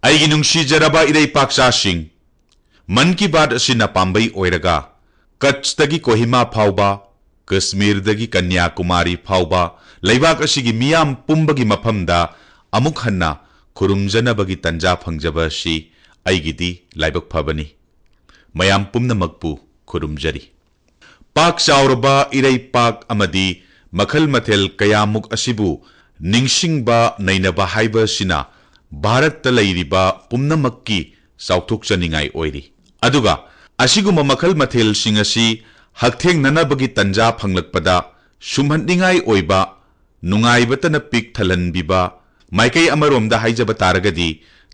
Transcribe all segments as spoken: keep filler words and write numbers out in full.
ꯑꯩꯒꯤ ꯅꯨꯡꯁꯤꯖꯔꯕ ꯏꯔꯩꯄꯥꯛꯆꯥꯁꯤꯡ, ꯃꯟ ꯀꯤ ꯕꯥꯠ ꯑꯁꯤꯅ ꯄꯥꯝꯕꯩ ꯑꯣꯏꯔꯒ ꯀꯠꯆꯇꯒꯤ ꯀꯣꯍꯤꯃꯥ ꯐꯥꯎꯕ, ꯀꯁꯃꯤꯔꯗꯒꯤ ꯀꯟꯌꯥꯀꯨꯃꯥꯔꯤ ꯐꯥꯎꯕ ꯂꯩꯕꯥꯛ ꯑꯁꯤꯒꯤ ꯃꯤꯌꯥꯝ ꯄꯨꯝꯕꯒꯤ ꯃꯐꯝꯗ ꯑꯃꯨꯛ ꯍꯟꯅ ꯈꯨꯔꯨꯝꯖꯅꯕꯒꯤ ꯇꯟꯖꯥ ꯐꯪꯖꯕ ꯑꯁꯤ ꯑꯩꯒꯤꯗꯤ ꯂꯥꯏꯕꯛ ꯐꯕꯅꯤ꯫ ꯃꯌꯥꯝ ꯄꯨꯝꯅꯃꯛꯄꯨ ꯈꯨꯔꯨꯝꯖꯔꯤ꯫ ꯄꯥꯛ ꯆꯥꯎꯔꯕ ꯏꯔꯩꯄꯥꯛ ꯑꯃꯗꯤ ꯃꯈꯜ ꯃꯊꯦꯜ ꯀꯌꯥꯃꯨꯛ ꯑꯁꯤꯕꯨ ꯅꯤꯡꯁꯤꯡꯕ ꯅꯩꯅꯕ ꯍꯥꯏꯕꯁꯤꯅ ꯚꯥꯔꯠꯇ ꯂꯩꯔꯤꯕ ꯄꯨꯝꯅꯃꯛꯀꯤ ꯆꯥꯎꯊꯣꯛꯆꯅꯤꯡꯉꯥꯏ ꯑꯣꯏꯔꯤ꯫ ꯑꯗꯨꯒ ꯑꯁꯤꯒꯨꯝꯕ ꯃꯈꯜ ꯃꯊꯦꯜꯁꯤꯡ ꯑꯁꯤ ꯍꯛꯊꯦꯡꯅꯅꯕꯒꯤ ꯇꯟꯖꯥ ꯐꯪꯂꯛꯄꯗ ꯁꯨꯝꯍꯠꯅꯤꯡꯉꯥꯏ ꯑꯣꯏꯕ, ꯅꯨꯡꯉꯥꯏꯕꯇꯅ ꯄꯤꯛ ꯊꯜꯍꯟꯕꯤꯕ, ꯃꯥꯏꯀꯩ ꯑꯃꯔꯣꯝꯗ ꯍꯥꯏꯖꯕ ꯇꯥꯔꯒꯗꯤ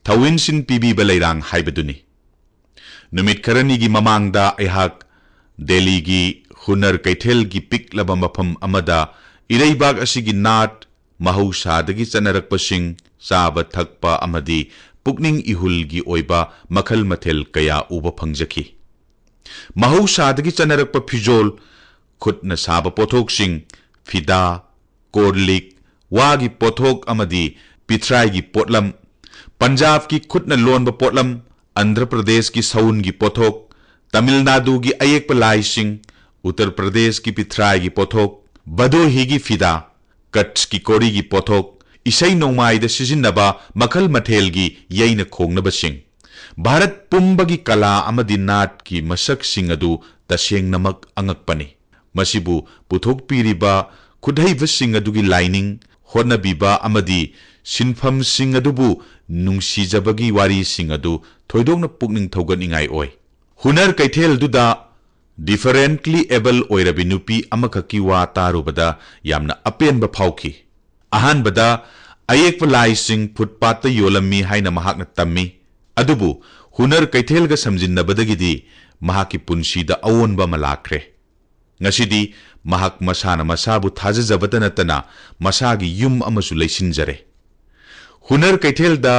ꯊꯧꯏꯟꯁꯤꯟ ꯄꯤꯕꯤꯕ ꯂꯩꯔꯥꯡ ꯍꯥꯏꯕꯗꯨꯅꯤ꯫ ꯅꯨꯃꯤꯠ ꯈꯔꯅꯤꯒꯤ ꯃꯃꯥꯡꯗ ꯑꯩꯍꯥꯛ ꯗꯦꯜꯂꯤꯒꯤ ꯍꯨꯅꯔ ꯀꯩꯊꯦꯜꯒꯤ ꯄꯤꯛꯂꯕ ꯃꯐꯝ ꯑꯃꯗ ꯏꯔꯩꯕꯥꯛ ꯑꯁꯤꯒꯤ ꯅꯥꯠ, ꯃꯍꯧꯁꯥꯗꯒꯤ ꯆꯠꯅꯔꯛꯄꯁꯤꯡ, ꯆꯥꯕ ꯊꯛꯄ ꯑꯃꯗꯤ ꯄꯨꯛꯅꯤꯡ ꯏꯍꯨꯜꯒꯤ ꯑꯣꯏꯕ ꯃꯈꯜ ꯃꯊꯦꯜ ꯀꯌꯥ ꯎꯕ ꯐꯪꯖꯈꯤ꯫ ꯃꯍꯧꯁꯥꯗꯒꯤ ꯆꯠꯅꯔꯛꯄ ꯐꯤꯖꯣꯜ, ꯈꯨꯠꯅ ꯁꯥꯕ ꯄꯣꯠꯊꯣꯛꯁꯤꯡ, ꯐꯤꯗꯥ, ꯀꯣꯔꯂꯤꯛ, ꯋꯥꯒꯤ ꯄꯣꯠꯊꯣꯛ ꯑꯃꯗꯤ ꯄꯤꯊ꯭ꯔꯥꯏꯒꯤ ꯄꯣꯠꯂꯝ, ꯄꯟꯖꯥꯕꯀꯤ ꯈꯨꯠꯅ ꯂꯣꯟꯕ ꯄꯣꯠꯂꯝ, ꯑꯟꯙ꯭ꯔ ꯄ꯭ꯔꯗꯦꯁꯀꯤ ꯁꯎꯟꯒꯤ ꯄꯣꯠꯊꯣꯛ, ꯇꯥꯃꯤꯜ ꯅꯥꯗꯨꯒꯤ ꯑꯌꯦꯛꯄ ꯂꯥꯏꯁꯤꯡ, ꯎꯠꯇꯔ ꯄ꯭ꯔꯗꯦꯁꯀꯤ ꯄꯤꯊ꯭ꯔꯥꯏꯒꯤ ꯄꯣꯠꯊꯣꯛ, ꯚꯗꯣꯍꯤꯒꯤ ꯐꯤꯗꯥ, ꯀꯠꯆꯀꯤ ꯀꯣꯔꯤꯒꯤ ꯄꯣꯠꯊꯣꯛ, ꯏꯁꯩ ꯅꯣꯡꯃꯥꯏꯗ ꯁꯤꯖꯤꯟꯅꯕ ꯃꯈꯜ ꯃꯊꯦꯜꯒꯤ ꯌꯩꯅ ꯈꯣꯡꯅꯕꯁꯤꯡ, ꯚꯥꯔꯠ ꯄꯨꯝꯕꯒꯤ ꯀꯂꯥ ꯑꯃꯗꯤ ꯅꯥꯠꯀꯤ ꯃꯁꯛꯁꯤꯡ ꯑꯗꯨ ꯇꯁꯦꯡꯅꯃꯛ ꯑꯉꯛꯄꯅꯤ꯫ ꯃꯁꯤꯕꯨ ꯄꯨꯊꯣꯛꯄꯤꯔꯤꯕ ꯈꯨꯠꯍꯩꯕꯁꯤꯡ ꯑꯗꯨꯒꯤ ꯂꯥꯏꯅꯤꯡ, ꯍꯣꯠꯅꯕꯤꯕ ꯑꯃꯗꯤ ꯁꯤꯟꯐꯝꯁꯤꯡ ꯑꯗꯨꯕꯨ ꯅꯨꯡꯁꯤꯖꯕꯒꯤ ꯋꯥꯔꯤꯁꯤꯡ ꯑꯗꯨ ꯊꯣꯏꯗꯣꯛꯅ ꯄꯨꯛꯅꯤꯡ ꯊꯧꯒꯠꯅꯤꯡꯉꯥꯏ ꯑꯣꯏ꯫ ꯍꯨꯅꯔ ꯀꯩꯊꯦꯜꯗꯨꯗ differently able ꯑꯣꯏꯔꯕꯤ ꯅꯨꯄꯤ ꯑꯃꯈꯛꯀꯤ ꯋꯥ ꯇꯥꯔꯨꯕꯗ ꯌꯥꯝꯅ ꯑꯄꯦꯟꯕ ꯐꯥꯎꯈꯤ꯫ ꯑꯍꯥꯟꯕꯗ ꯑꯌꯦꯛꯄ ꯂꯥꯏꯁꯤꯡ ꯐꯨꯠꯄꯥꯠꯇ ꯌꯣꯜꯂꯝꯃꯤ ꯍꯥꯏꯅ ꯃꯍꯥꯛꯅ ꯇꯝꯃꯤ꯫ ꯑꯗꯨꯕꯨ ꯍꯨꯅꯔ ꯀꯩꯊꯦꯜꯒ ꯁꯝꯖꯤꯟꯅꯕꯗꯒꯤꯗꯤ ꯃꯍꯥꯛꯀꯤ ꯄꯨꯟꯁꯤꯗ ꯑꯑꯣꯟꯕ ꯑꯃ ꯂꯥꯛꯈ꯭ꯔꯦ꯫ ꯉꯁꯤꯗꯤ ꯃꯍꯥꯛ ꯃꯁꯥꯅ ꯃꯁꯥꯕꯨ ꯊꯥꯖꯖꯕꯇ ꯅꯠꯇꯅ ꯃꯁꯥꯒꯤ ꯌꯨꯝ ꯑꯃꯁꯨ ꯂꯩꯁꯤꯟꯖꯔꯦ꯫ ꯍꯨꯅꯔ ꯀꯩꯊꯦꯜꯗ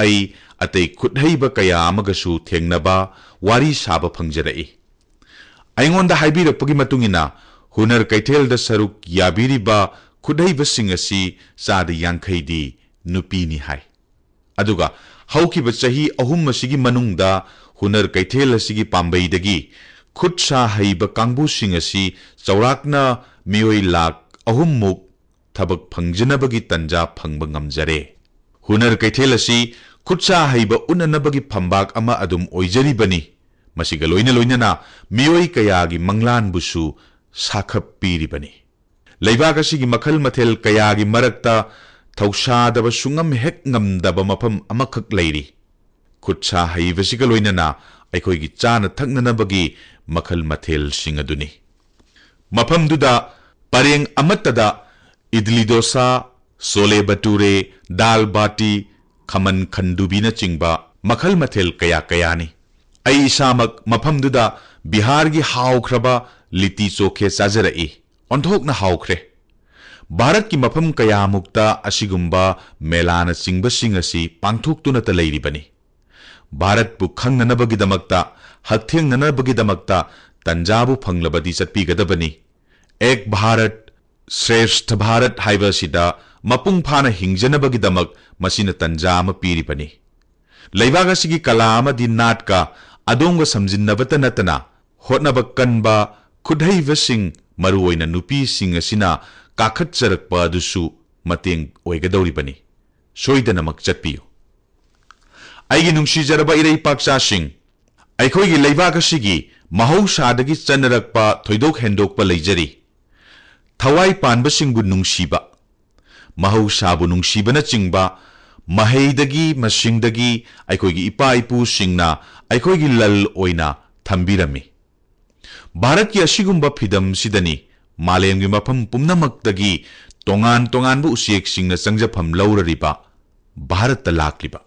ꯑꯩ ꯑꯇꯩ ꯈꯨꯠꯍꯩꯕ ꯀꯌꯥ ꯑꯃꯒꯁꯨ ꯊꯦꯡꯅꯕ, ꯋꯥꯔꯤ ꯁꯥꯕ ꯐꯪꯖꯔꯛꯏ꯫ ꯑꯩꯉꯣꯟꯗ ꯍꯥꯏꯕꯤꯔꯛꯄꯒꯤ ꯃꯇꯨꯡ ꯏꯟꯅ, ꯍꯨꯅꯔ ꯀꯩꯊꯦꯜꯗ ꯁꯔꯨꯛ ꯌꯥꯕꯤꯔꯤꯕ ꯈꯨꯠꯍꯩꯕꯁꯤꯡ ꯑꯁꯤ ꯆꯥꯗ ꯌꯥꯡꯈꯩꯗꯤ ꯅꯨꯄꯤꯅꯤ ꯍꯥꯏ꯫ ꯑꯗꯨꯒ ꯍꯧꯈꯤꯕ ꯆꯍꯤ ꯑꯍꯨꯝ ꯑꯁꯤꯒꯤ ꯃꯅꯨꯡꯗ ꯍꯨꯅꯔ ꯀꯩꯊꯦꯜ ꯑꯁꯤꯒꯤ ꯄꯥꯝꯕꯩꯗꯒꯤ ꯈꯨꯠ ꯁꯥ ꯍꯩꯕ ꯀꯥꯡꯕꯨꯁꯤꯡ ꯑꯁꯤ ꯆꯥꯎꯔꯥꯛꯅ ꯃꯤꯑꯣꯏ ꯂꯥꯈ ꯑꯍꯨꯝ ꯃꯨꯛ ꯊꯕꯛ ꯐꯪꯖꯅꯕꯒꯤ ꯇꯟꯖꯥ ꯐꯪꯕ ꯉꯝꯖꯔꯦ꯫ ꯍꯨꯅꯔ ꯀꯩꯊꯦꯜ ꯑꯁꯤ ꯈꯨꯠ ꯁꯥ ꯍꯩꯕ ꯎꯠꯅꯅꯕꯒꯤ ꯐꯝꯕꯥꯛ ꯑꯃ ꯑꯗꯨꯝ ꯑꯣꯏꯖꯔꯤꯕꯅꯤ꯫ ꯃꯁꯤꯒ ꯂꯣꯏꯅ ꯂꯣꯏꯅꯅ ꯃꯤꯑꯣꯏ ꯀꯌꯥꯒꯤ ꯃꯪꯂꯥꯟꯕꯨꯁꯨ ꯁꯥꯈꯞ ꯄꯤꯔꯤꯕꯅꯤ꯫ ꯂꯩꯕꯥꯛ ꯑꯁꯤꯒꯤ ꯃꯈꯜ ꯃꯊꯦꯜ ꯀꯌꯥꯒꯤ ꯃꯔꯛꯇ ꯊꯧꯁꯥꯗꯕ ꯁꯨꯡꯉꯝ ꯍꯦꯛ ꯉꯝꯗꯕ ꯃꯐꯝ ꯑꯃꯈꯛ ꯂꯩꯔꯤ꯫ ꯈꯨꯠ ꯁꯥ ꯍꯩꯕꯁꯤꯒ ꯂꯣꯏꯅꯅ ꯑꯩꯈꯣꯏꯒꯤ ꯆꯥꯅ ꯊꯛꯅꯅꯕꯒꯤ ꯃꯈꯜ ꯃꯊꯦꯜꯁꯤꯡ ꯑꯗꯨꯅꯤ꯫ ꯃꯐꯝꯗꯨꯗ ꯄꯔꯦꯡ ꯑꯃꯠꯇꯗ ꯏꯗꯂꯤ ꯗꯣꯁꯥ, ꯁꯣꯂꯦ ꯕꯇꯨꯔꯦ, ꯗꯥꯜ ꯕꯥꯇꯤ, ꯈꯃꯟ ꯈꯟꯗꯨꯕꯤꯅꯆꯤꯡꯕ ꯃꯈꯜ ꯃꯊꯦꯜ ꯀꯌꯥ ꯀꯌꯥꯅꯤ꯫ ꯑꯩ ꯏꯁꯥꯃꯛ ꯃꯐꯝꯗꯨꯗ ꯕꯤꯍꯥꯔꯒꯤ ꯍꯥꯎꯈ꯭ꯔꯕ ꯂꯤꯇꯤ ꯆꯣꯈꯦ ꯆꯥꯖꯔꯛꯏ꯫ ꯑꯣꯟꯊꯣꯛꯅ ꯍꯥꯎꯈ꯭ꯔꯦ꯫ ꯚꯥꯔꯠꯀꯤ ꯃꯐꯝ ꯀꯌꯥꯃꯨꯛꯇ ꯑꯁꯤꯒꯨꯝꯕ ꯃꯦꯂꯥꯅꯆꯤꯡꯕꯁꯤꯡ ꯑꯁꯤ ꯄꯥꯡꯊꯣꯛꯇꯨꯅꯇ ꯂꯩꯔꯤꯕꯅꯤ꯫ ꯚꯥꯔꯠꯄꯨ ꯈꯪꯅꯅꯕꯒꯤꯗꯃꯛꯇ, ꯍꯛꯊꯦꯡꯅꯅꯕꯒꯤꯗꯃꯛꯇ ꯇꯟꯖꯥꯕꯨ ꯐꯪꯂꯕꯗꯤ ꯆꯠꯄꯤꯒꯗꯕꯅꯤ꯫ ꯑꯦꯛ ꯚꯥꯔꯠ, ꯁ꯭ꯔꯦꯁꯊ ꯚꯥꯔꯠ ꯍꯥꯏꯕ ꯑꯁꯤꯗ ꯃꯄꯨꯡ ꯐꯥꯅ ꯍꯤꯡꯖꯅꯕꯒꯤꯗꯃꯛ ꯃꯁꯤꯅ ꯇꯟꯖꯥ ꯑꯃ ꯄꯤꯔꯤꯕꯅꯤ꯫ ꯂꯩꯕꯥꯛ ꯑꯁꯤꯒꯤ ꯀꯂꯥ ꯑꯃꯗꯤ ꯅꯥꯠꯀ ꯑꯗꯣꯝꯒ ꯁꯝꯖꯤꯟꯅꯕꯇ ꯅꯠꯇꯅ, ꯍꯣꯠꯅꯕ ꯀꯟꯕ ꯈꯨꯠꯍꯩꯕꯁꯤꯡ, ꯃꯔꯨꯑꯣꯏꯅ ꯅꯨꯄꯤꯁꯤꯡ ꯑꯁꯤꯅ ꯀꯥꯈꯠꯆꯔꯛꯄ ꯑꯗꯨꯁꯨ ꯃꯇꯦꯡ ꯑꯣꯏꯒꯗꯧꯔꯤꯕꯅꯤ꯫ ꯁꯣꯏꯗꯅꯃꯛ ꯆꯠꯄꯤꯌꯨ꯫ ꯑꯩꯒꯤ ꯅꯨꯡꯁꯤꯖꯔꯕ ꯏꯔꯩꯄꯥꯛꯆꯥꯁꯤꯡ, ꯑꯩꯈꯣꯏꯒꯤ ꯂꯩꯕꯥꯛ ꯑꯁꯤꯒꯤ ꯃꯍꯧꯁꯥꯗꯒꯤ ꯆꯠꯅꯔꯛꯄ ꯊꯣꯏꯗꯣꯛ ꯍꯦꯟꯗꯣꯛꯄ ꯂꯩꯖꯔꯤ꯫ ꯊꯋꯥꯏ ꯄꯥꯟꯕꯁꯤꯡꯕꯨ ꯅꯨꯡꯁꯤꯕ, ꯃꯍꯧꯁꯥꯕꯨ ꯅꯨꯡꯁꯤꯕꯅꯆꯤꯡꯕ ꯃꯍꯩꯗꯒꯤ ꯃꯁꯤꯡꯗꯒꯤ ꯑꯩꯈꯣꯏꯒꯤ ꯏꯄꯥ ꯏꯄꯨꯁꯤꯡꯅ ꯑꯩꯈꯣꯏꯒꯤ ꯂꯜ ꯑꯣꯏꯅ ꯊꯝꯕꯤꯔꯝꯃꯤ꯫ ꯚꯥꯔꯠꯀꯤ ꯑꯁꯤꯒꯨꯝꯕ ꯐꯤꯗꯝꯁꯤꯗꯅꯤ ꯃꯥꯂꯦꯝꯒꯤ ꯃꯐꯝ ꯄꯨꯝꯅꯃꯛꯇꯒꯤ ꯇꯣꯉꯥꯟ ꯇꯣꯉꯥꯟꯕ ꯎꯆꯦꯛꯁꯤꯡꯅ ꯆꯪꯖꯐꯝ ꯂꯧꯔꯔꯤꯕ ꯚꯥꯔꯠꯇ ꯂꯥꯛꯂꯤꯕ꯫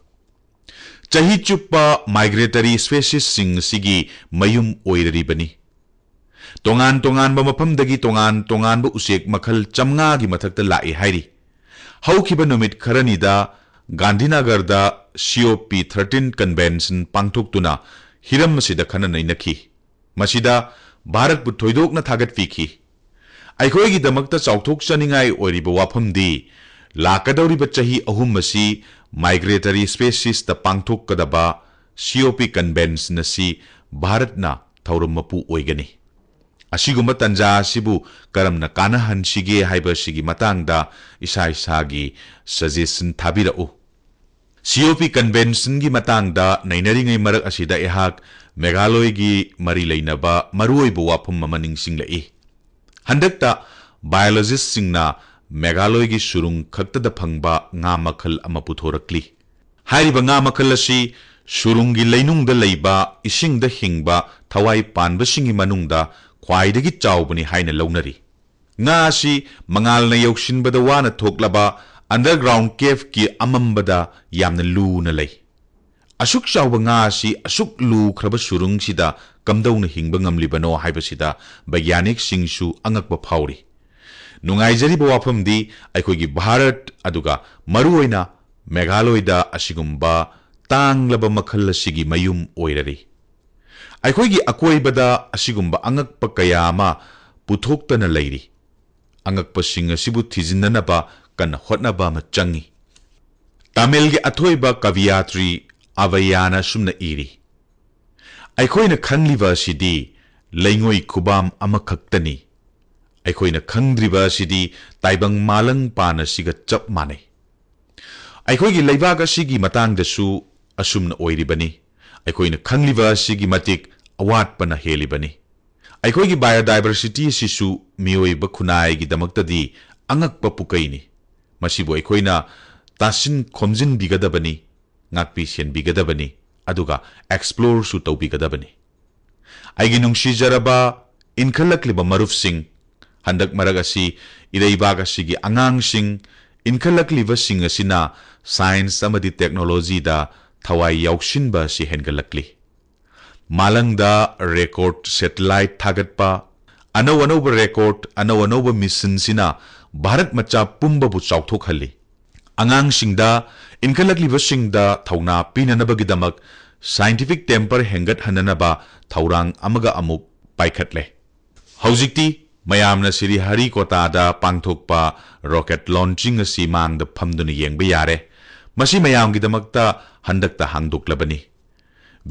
ꯆꯍꯤ ꯆꯨꯞꯄ migratory speciesꯁꯤꯡ ꯑꯁꯤꯒꯤ ꯃꯌꯨꯝ ꯑꯣꯏꯔꯔꯤꯕꯅꯤ꯫ ꯇꯣꯉꯥꯟ ꯇꯣꯉꯥꯟꯕ ꯃꯐꯝꯗꯒꯤ ꯇꯣꯉꯥꯟ ꯇꯣꯉꯥꯟꯕ ꯎꯆꯦꯛ ꯃꯈꯜ ꯆꯥꯝꯃꯉꯥꯒꯤ ꯃꯊꯛꯇ ꯂꯥꯛꯏ ꯍꯥꯏꯔꯤ꯫ ꯍꯧꯈꯤꯕ ꯅꯨꯃꯤꯠ ꯈꯔꯅꯤꯗ ꯒꯥꯟꯙꯤꯅꯒꯔꯗ COP thirteen convention ꯄꯥꯡꯊꯣꯛꯇꯨꯅ ꯍꯤꯔꯝ ꯑꯁꯤꯗ ꯈꯟꯅ ꯅꯩꯅꯈꯤ꯫ ꯃꯁꯤꯗ ꯚꯥꯔꯠꯄꯨ ꯊꯣꯏꯗꯣꯛꯅ ꯊꯥꯒꯠꯄꯤꯈꯤ꯫ ꯑꯩꯈꯣꯏꯒꯤꯗꯃꯛꯇ ꯆꯥꯎꯊꯣꯛꯆꯅꯤꯡꯉꯥꯏ ꯑꯣꯏꯔꯤꯕ ꯋꯥꯐꯝꯗꯤ ꯂꯥꯛꯀꯗꯧꯔꯤꯕ ꯆꯍꯤ ꯑꯍꯨꯝ ꯑꯁꯤ Migratory Speciesꯇ ꯄꯥꯡꯊꯣꯛꯀꯗꯕ C O P Convention ꯑꯁꯤ ꯚꯥꯔꯠꯅ ꯊꯧꯔꯝ ꯃꯄꯨ ꯑꯣꯏꯒꯅꯤ꯫ ꯑꯁꯤꯒꯨꯝꯕ ꯇꯥꯟꯖꯥ ꯑꯁꯤꯕꯨ ꯀꯔꯝꯅ ꯀꯥꯟꯅꯍꯟꯁꯤꯒꯦ ꯍꯥꯏꯕꯁꯤꯒꯤ ꯃꯇꯥꯡꯗ ꯏꯁꯥ ꯏꯁꯥꯒꯤ suggestion ꯊꯥꯕꯤꯔꯛꯎ꯫ C O P Conventionꯒꯤ ꯃꯇꯥꯡꯗ ꯅꯩꯅꯔꯤꯉꯩ ꯃꯔꯛ ꯑꯁꯤꯗ ꯑꯩꯍꯥꯛ ꯃꯦꯘꯥꯂꯣꯏꯒꯤ ꯃꯔꯤ ꯂꯩꯅꯕ ꯃꯔꯨꯑꯣꯏꯕ ꯋꯥꯐꯝ ꯑꯃ ꯅꯤꯡꯁꯤꯡꯂꯛꯏ꯫ ꯍꯟꯗꯛꯇ biologistꯁꯤꯡꯅ ꯃꯦꯘꯥꯂꯣꯏꯒꯤ ꯁꯨꯔꯨꯡ ꯈꯛꯇꯗ ꯐꯪꯕ ꯉꯥ ꯃꯈꯜ ꯑꯃ ꯄꯨꯊꯣꯔꯛꯂꯤ꯫ ꯍꯥꯏꯔꯤꯕ ꯉꯥ ꯃꯈꯜ ꯑꯁꯤ ꯁꯨꯔꯨꯡꯒꯤ ꯂꯩꯅꯨꯡꯗ ꯂꯩꯕ, ꯏꯁꯤꯡꯗ ꯍꯤꯡꯕ ꯊꯋꯥꯏ ꯄꯥꯟꯕꯁꯤꯡꯒꯤ ꯃꯅꯨꯡꯗ ꯈ꯭ꯋꯥꯏꯗꯒꯤ ꯆꯥꯎꯕꯅꯤ ꯍꯥꯏꯅ ꯂꯧꯅꯔꯤ꯫ ꯉꯥ ꯑꯁꯤ ꯃꯉꯥꯜꯅ ꯌꯧꯁꯤꯟꯕꯗ ꯋꯥꯅ ꯊꯣꯛꯂꯕ underground caveꯀꯤ ꯑꯃꯝꯕꯗ ꯌꯥꯝꯅ ꯂꯨꯅ ꯂꯩ꯫ ꯑꯁꯨꯛ ꯆꯥꯎꯕ ꯉꯥ ꯑꯁꯤ ꯑꯁꯨꯛ ꯂꯨꯈ꯭ꯔꯕ ꯁꯨꯔꯨꯡꯁꯤꯗ ꯀꯝꯗꯧꯅ ꯍꯤꯡꯕ ꯉꯝꯂꯤꯕꯅꯣ ꯍꯥꯏꯕꯁꯤꯗ ꯕꯩꯒ꯭ꯌꯥꯅꯤꯛꯁꯤꯡꯁꯨ ꯑꯉꯛꯄ ꯐꯥꯎꯔꯤ꯫ ꯅꯨꯡꯉꯥꯏꯖꯔꯤꯕ ꯋꯥꯐꯝꯗꯤ ꯑꯩꯈꯣꯏꯒꯤ ꯚꯥꯔꯠ, ꯑꯗꯨꯒ ꯃꯔꯨꯑꯣꯏꯅ ꯃꯦꯘꯥꯂꯣꯏꯗ ꯑꯁꯤꯒꯨꯝꯕ ꯇꯥꯡꯂꯕ ꯃꯈꯜ ꯑꯁꯤꯒꯤ ꯃꯌꯨꯝ ꯑꯣꯏꯔꯔꯤ꯫ ꯑꯩꯈꯣꯏꯒꯤ ꯑꯀꯣꯏꯕꯗ ꯑꯁꯤꯒꯨꯝꯕ ꯑꯉꯛꯄ ꯀꯌꯥ ꯑꯃ ꯄꯨꯊꯣꯛꯇꯅ ꯂꯩꯔꯤ꯫ ꯑꯉꯛꯄꯁꯤꯡ ꯑꯁꯤꯕꯨ ꯊꯤꯖꯤꯟꯅꯅꯕ ꯀꯟꯅ ꯍꯣꯠꯅꯕ ꯑꯃ ꯆꯪꯏ꯫ ꯇꯥꯃꯤꯜꯒꯤ ꯑꯊꯣꯏꯕ ꯀꯕꯤꯌꯥꯇ꯭ꯔꯤ ꯑꯚꯌꯥꯅ ꯑꯁꯨꯝꯅ ꯏꯔꯤ, "ꯑꯩꯈꯣꯏꯅ ꯈꯪꯂꯤꯕ ꯑꯁꯤꯗꯤ ꯂꯩꯉꯣꯏ ꯈꯨꯕꯥꯝ ꯑꯃꯈꯛꯇꯅꯤ꯫ ꯑꯩꯈꯣꯏꯅ ꯈꯪꯗ꯭ꯔꯤꯕ ꯑꯁꯤꯗꯤ ꯇꯥꯏꯕꯪ ꯃꯥꯂꯪ ꯄꯥꯟ ꯑꯁꯤꯒ ꯆꯞ ꯃꯥꯟꯅꯩ꯫ ꯑꯩꯈꯣꯏꯒꯤ ꯂꯩꯕꯥꯛ ꯑꯁꯤꯒꯤ ꯃꯇꯥꯡꯗꯁꯨ ꯑꯁꯨꯝꯅ ꯑꯣꯏꯔꯤꯕꯅꯤ꯫ ꯑꯩꯈꯣꯏꯅ ꯈꯪꯂꯤꯕ ꯑꯁꯤꯒꯤ ꯃꯇꯤꯛ ꯑꯋꯥꯠꯄꯅ ꯍꯦꯜꯂꯤꯕꯅꯤ꯫ ꯑꯩꯈꯣꯏꯒꯤ biodiversity ꯑꯁꯤꯁꯨ ꯃꯤꯑꯣꯏꯕ ꯈꯨꯟꯅꯥꯏꯒꯤꯗꯃꯛꯇꯗꯤ ꯑꯉꯛꯄ ꯄꯨꯀꯩꯅꯤ꯫ ꯃꯁꯤꯕꯨ ꯑꯩꯈꯣꯏꯅ ꯇꯥꯁꯤꯟ ꯈꯣꯝꯖꯤꯟꯕꯤꯒꯗꯕꯅꯤ, ꯉꯥꯛꯄꯤ ꯁꯦꯟꯕꯤꯒꯗꯕꯅꯤ, ꯑꯗꯨꯒ exploreꯁꯨ ꯇꯧꯕꯤꯒꯗꯕꯅꯤ꯫" ꯑꯩꯒꯤ ꯅꯨꯡꯁꯤꯖꯔꯕ ꯏꯟꯈꯠꯂꯛꯂꯤꯕ ꯃꯔꯨꯞꯁꯤꯡ, ꯍꯟꯗꯛ ꯃꯔꯛ ꯑꯁꯤ ꯏꯔꯩꯕꯥꯛ ꯑꯁꯤꯒꯤ ꯑꯉꯥꯡꯁꯤꯡ, ꯏꯟꯈꯠꯂꯛꯂꯤꯕꯁꯤꯡ ꯑꯁꯤꯅ science ꯑꯃꯗꯤ technologyꯗ ꯊꯋꯥꯏ ꯌꯥꯎꯁꯤꯟꯕ ꯑꯁꯤ ꯍꯦꯟꯒꯠꯂꯛꯂꯤ꯫ ꯃꯥꯂꯪꯗ record satellite ꯊꯥꯒꯠꯄ, ꯑꯅꯧ ꯑꯅꯧꯕ record, ꯑꯅꯧ ꯑꯅꯧꯕ missionꯁꯤꯅ ꯚꯥꯔꯠ ꯃꯆꯥ ꯄꯨꯝꯕꯕꯨ ꯆꯥꯎꯊꯣꯛꯍꯜꯂꯤ꯫ ꯑꯉꯥꯡꯁꯤꯡꯗ, ꯏꯟꯈꯠꯂꯛꯂꯤꯕꯁꯤꯡꯗ ꯊꯧꯅꯥ ꯄꯤꯅꯅꯕꯒꯤꯗꯃꯛ scientific temper ꯍꯦꯟꯒꯠꯍꯟꯅꯅꯕ ꯊꯧꯔꯥꯡ ꯑꯃꯒ ꯑꯃꯨꯛ ꯄꯥꯏꯈꯠꯂꯦ꯫ ꯍꯧꯖꯤꯛꯇꯤ ꯃꯌꯥꯝꯅ ꯁ꯭ꯔꯤꯍꯔꯤꯀꯣꯇꯥꯗ ꯄꯥꯡꯊꯣꯛꯄ rocket launching ꯑꯁꯤ ꯃꯥꯡꯗ ꯐꯝꯗꯨꯅ ꯌꯦꯡꯕ ꯌꯥꯔꯦ꯫ ꯃꯁꯤ ꯃꯌꯥꯝꯒꯤꯗꯃꯛꯇ ꯍꯟꯗꯛꯇ ꯍꯥꯡꯗꯣꯛꯂꯕꯅꯤ꯫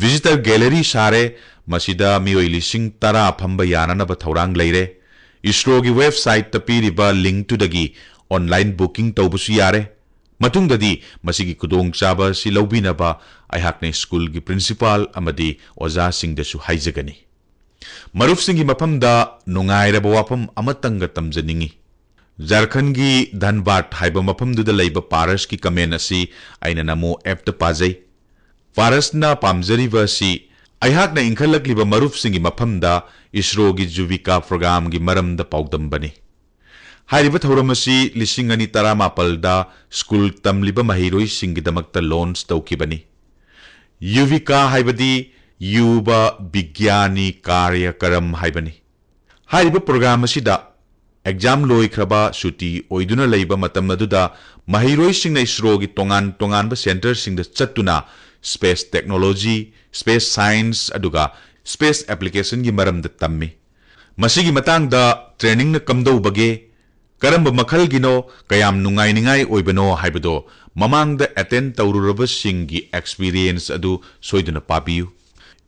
Visitor Gallery ꯁꯥꯔꯦ, ꯃꯁꯤꯗ ꯃꯤꯑꯣꯏ ꯂꯤꯁꯤꯡ ꯇꯔꯥ ꯐꯝꯕ ꯌꯥꯅꯅꯕ ꯊꯧꯔꯥꯡ ꯂꯩꯔꯦ꯫ ꯏꯁꯔꯣꯒꯤ websiteꯇ ꯄꯤꯔꯤꯕ linkꯇꯨꯗꯒꯤ online booking ꯇꯧꯕꯁꯨ ꯌꯥꯔꯦ꯫ ꯃꯇꯨꯡꯗꯗꯤ ꯃꯁꯤꯒꯤ ꯈꯨꯗꯣꯡꯆꯥꯕ ꯑꯁꯤ ꯂꯧꯕꯤꯅꯕ ꯑꯩꯍꯥꯛꯅ ꯁ꯭ꯀꯨꯜꯒꯤ principal ꯑꯃꯗꯤ ꯑꯣꯖꯥꯁꯤꯡꯗꯁꯨ ꯍꯥꯏꯖꯒꯅꯤ꯫ ꯃꯔꯨꯞꯁꯤꯡꯒꯤ ꯃꯐꯝꯗ ꯅꯨꯡꯉꯥꯏꯔꯕ ꯋꯥꯐꯝ ꯑꯃꯇꯪꯒ ꯇꯝꯖꯅꯤꯡꯏ꯫ ꯖꯥꯔꯈꯟꯒꯤ ꯙꯟꯕꯥꯗ ꯍꯥꯏꯕ ꯃꯐꯝꯗꯨꯗ ꯂꯩꯕ ꯄꯥꯔꯁꯀꯤ comment ꯑꯁꯤ ꯑꯩꯅ ꯅꯃꯣ appꯇ ꯄꯥꯖꯩ꯫ ꯄꯥꯔꯁꯅ ꯄꯥꯝꯖꯔꯤꯕ ꯑꯁꯤ ꯑꯩꯍꯥꯛꯅ ꯏꯟꯈꯠꯂꯛꯂꯤꯕ ꯃꯔꯨꯞꯁꯤꯡꯒꯤ ꯃꯐꯝꯗ ꯏꯁꯔꯣꯒꯤ ꯖꯨꯕꯤꯀꯥ programꯒꯤ ꯃꯔꯝꯗ ꯄꯥꯎꯗꯝꯕꯅꯤ꯫ ꯍꯥꯏꯔꯤꯕ ꯊꯧꯔꯝ ꯑꯁꯤ ꯂꯤꯁꯤꯡ ꯑꯅꯤ ꯇꯔꯥꯃꯥꯄꯜꯗ ꯁ꯭ꯀꯨꯜ ꯇꯝꯂꯤꯕ ꯃꯍꯩꯔꯣꯏꯁꯤꯡꯒꯤꯗꯃꯛꯇ launch ꯇꯧꯈꯤꯕꯅꯤ꯫ ꯌꯨꯚꯤꯀꯥ ꯍꯥꯏꯕꯗꯤ ꯌꯨꯚ ꯕꯤꯒ꯭ꯌꯥꯅꯤ ꯀꯥꯔꯌꯀꯔꯝ ꯍꯥꯏꯕꯅꯤ꯫ ꯍꯥꯏꯔꯤꯕ program ꯑꯁꯤꯗ exam ꯂꯣꯏꯈ꯭ꯔꯕ ꯁꯨꯇꯤ ꯑꯣꯏꯗꯨꯅ ꯂꯩꯕ ꯃꯇꯝ ꯑꯗꯨꯗ ꯃꯍꯩꯔꯣꯏꯁꯤꯡꯅ ꯏꯁꯔꯣꯒꯤ ꯇꯣꯉꯥꯟ ꯇꯣꯉꯥꯟꯕ centreꯁꯤꯡꯗ ꯆꯠꯇꯨꯅ space technology, space science ꯑꯗꯨꯒ space applicationꯒꯤ ꯃꯔꯝꯗ ꯇꯝꯃꯤ꯫ ꯃꯁꯤꯒꯤ ꯃꯇꯥꯡꯗ trainingꯅ ꯀꯝꯗꯧꯕꯒꯦ, ꯀꯔꯝꯕ ꯃꯈꯜꯒꯤꯅꯣ, ꯀꯌꯥꯝ ꯅꯨꯡꯉꯥꯏꯅꯤꯡꯉꯥꯏ ꯑꯣꯏꯕꯅꯣ ꯍꯥꯏꯕꯗꯣ ꯃꯃꯥꯡꯗ attend ꯇꯧꯔꯨꯔꯕꯁꯤꯡꯒꯤ experience ꯑꯗꯨ ꯁꯣꯏꯗꯅ ꯄꯥꯕꯤꯌꯨ꯫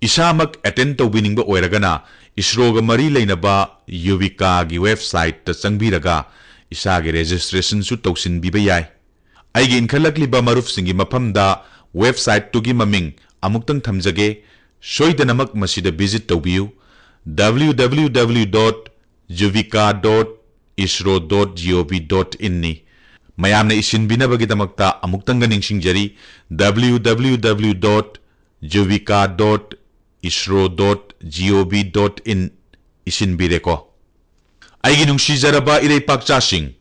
ꯏꯁꯥꯃꯛ attend ꯇꯧꯕꯤꯅꯤꯡꯕ ꯑꯣꯏꯔꯒꯅ ꯏꯁꯔꯣꯒ ꯃꯔꯤ ꯂꯩꯅꯕ ꯌꯨꯚꯤꯀꯥꯒꯤ websiteꯇ ꯆꯪꯕꯤꯔꯒ ꯏꯁꯥꯒꯤ registrationꯁꯨ ꯇꯧꯁꯤꯟꯕꯤꯕ ꯌꯥꯏ꯫ ꯑꯩꯒꯤ ꯏꯟꯈꯠꯂꯛꯂꯤꯕ ꯃꯔꯨꯞꯁꯤꯡꯒꯤ ꯃꯐꯝꯗ websiteꯇꯨꯒꯤ ꯃꯃꯤꯡ ꯑꯃꯨꯛꯇꯪ ꯊꯝꯖꯒꯦ, ꯁꯣꯏꯗꯅꯃꯛ ꯃꯁꯤꯗ visit ꯇꯧꯕꯤꯌꯨ, www dot yuvika dot isro dot gov dot inꯅꯤ꯫ ꯃꯌꯥꯝꯅ ꯏꯁꯤꯟꯕꯤꯅꯕꯒꯤꯗꯃꯛꯇ ꯑꯃꯨꯛꯇꯪꯒ ꯅꯤꯡꯁꯤꯡꯖꯔꯤ, www dot yuvika dot isro dot gov dot in ꯏꯁꯤꯟꯕꯤꯔꯦꯀꯣ꯫ ꯑꯩꯒꯤ ꯅꯨꯡꯁꯤꯖꯔꯕ ꯏꯔꯩꯄꯥꯛꯆꯥꯁꯤꯡ,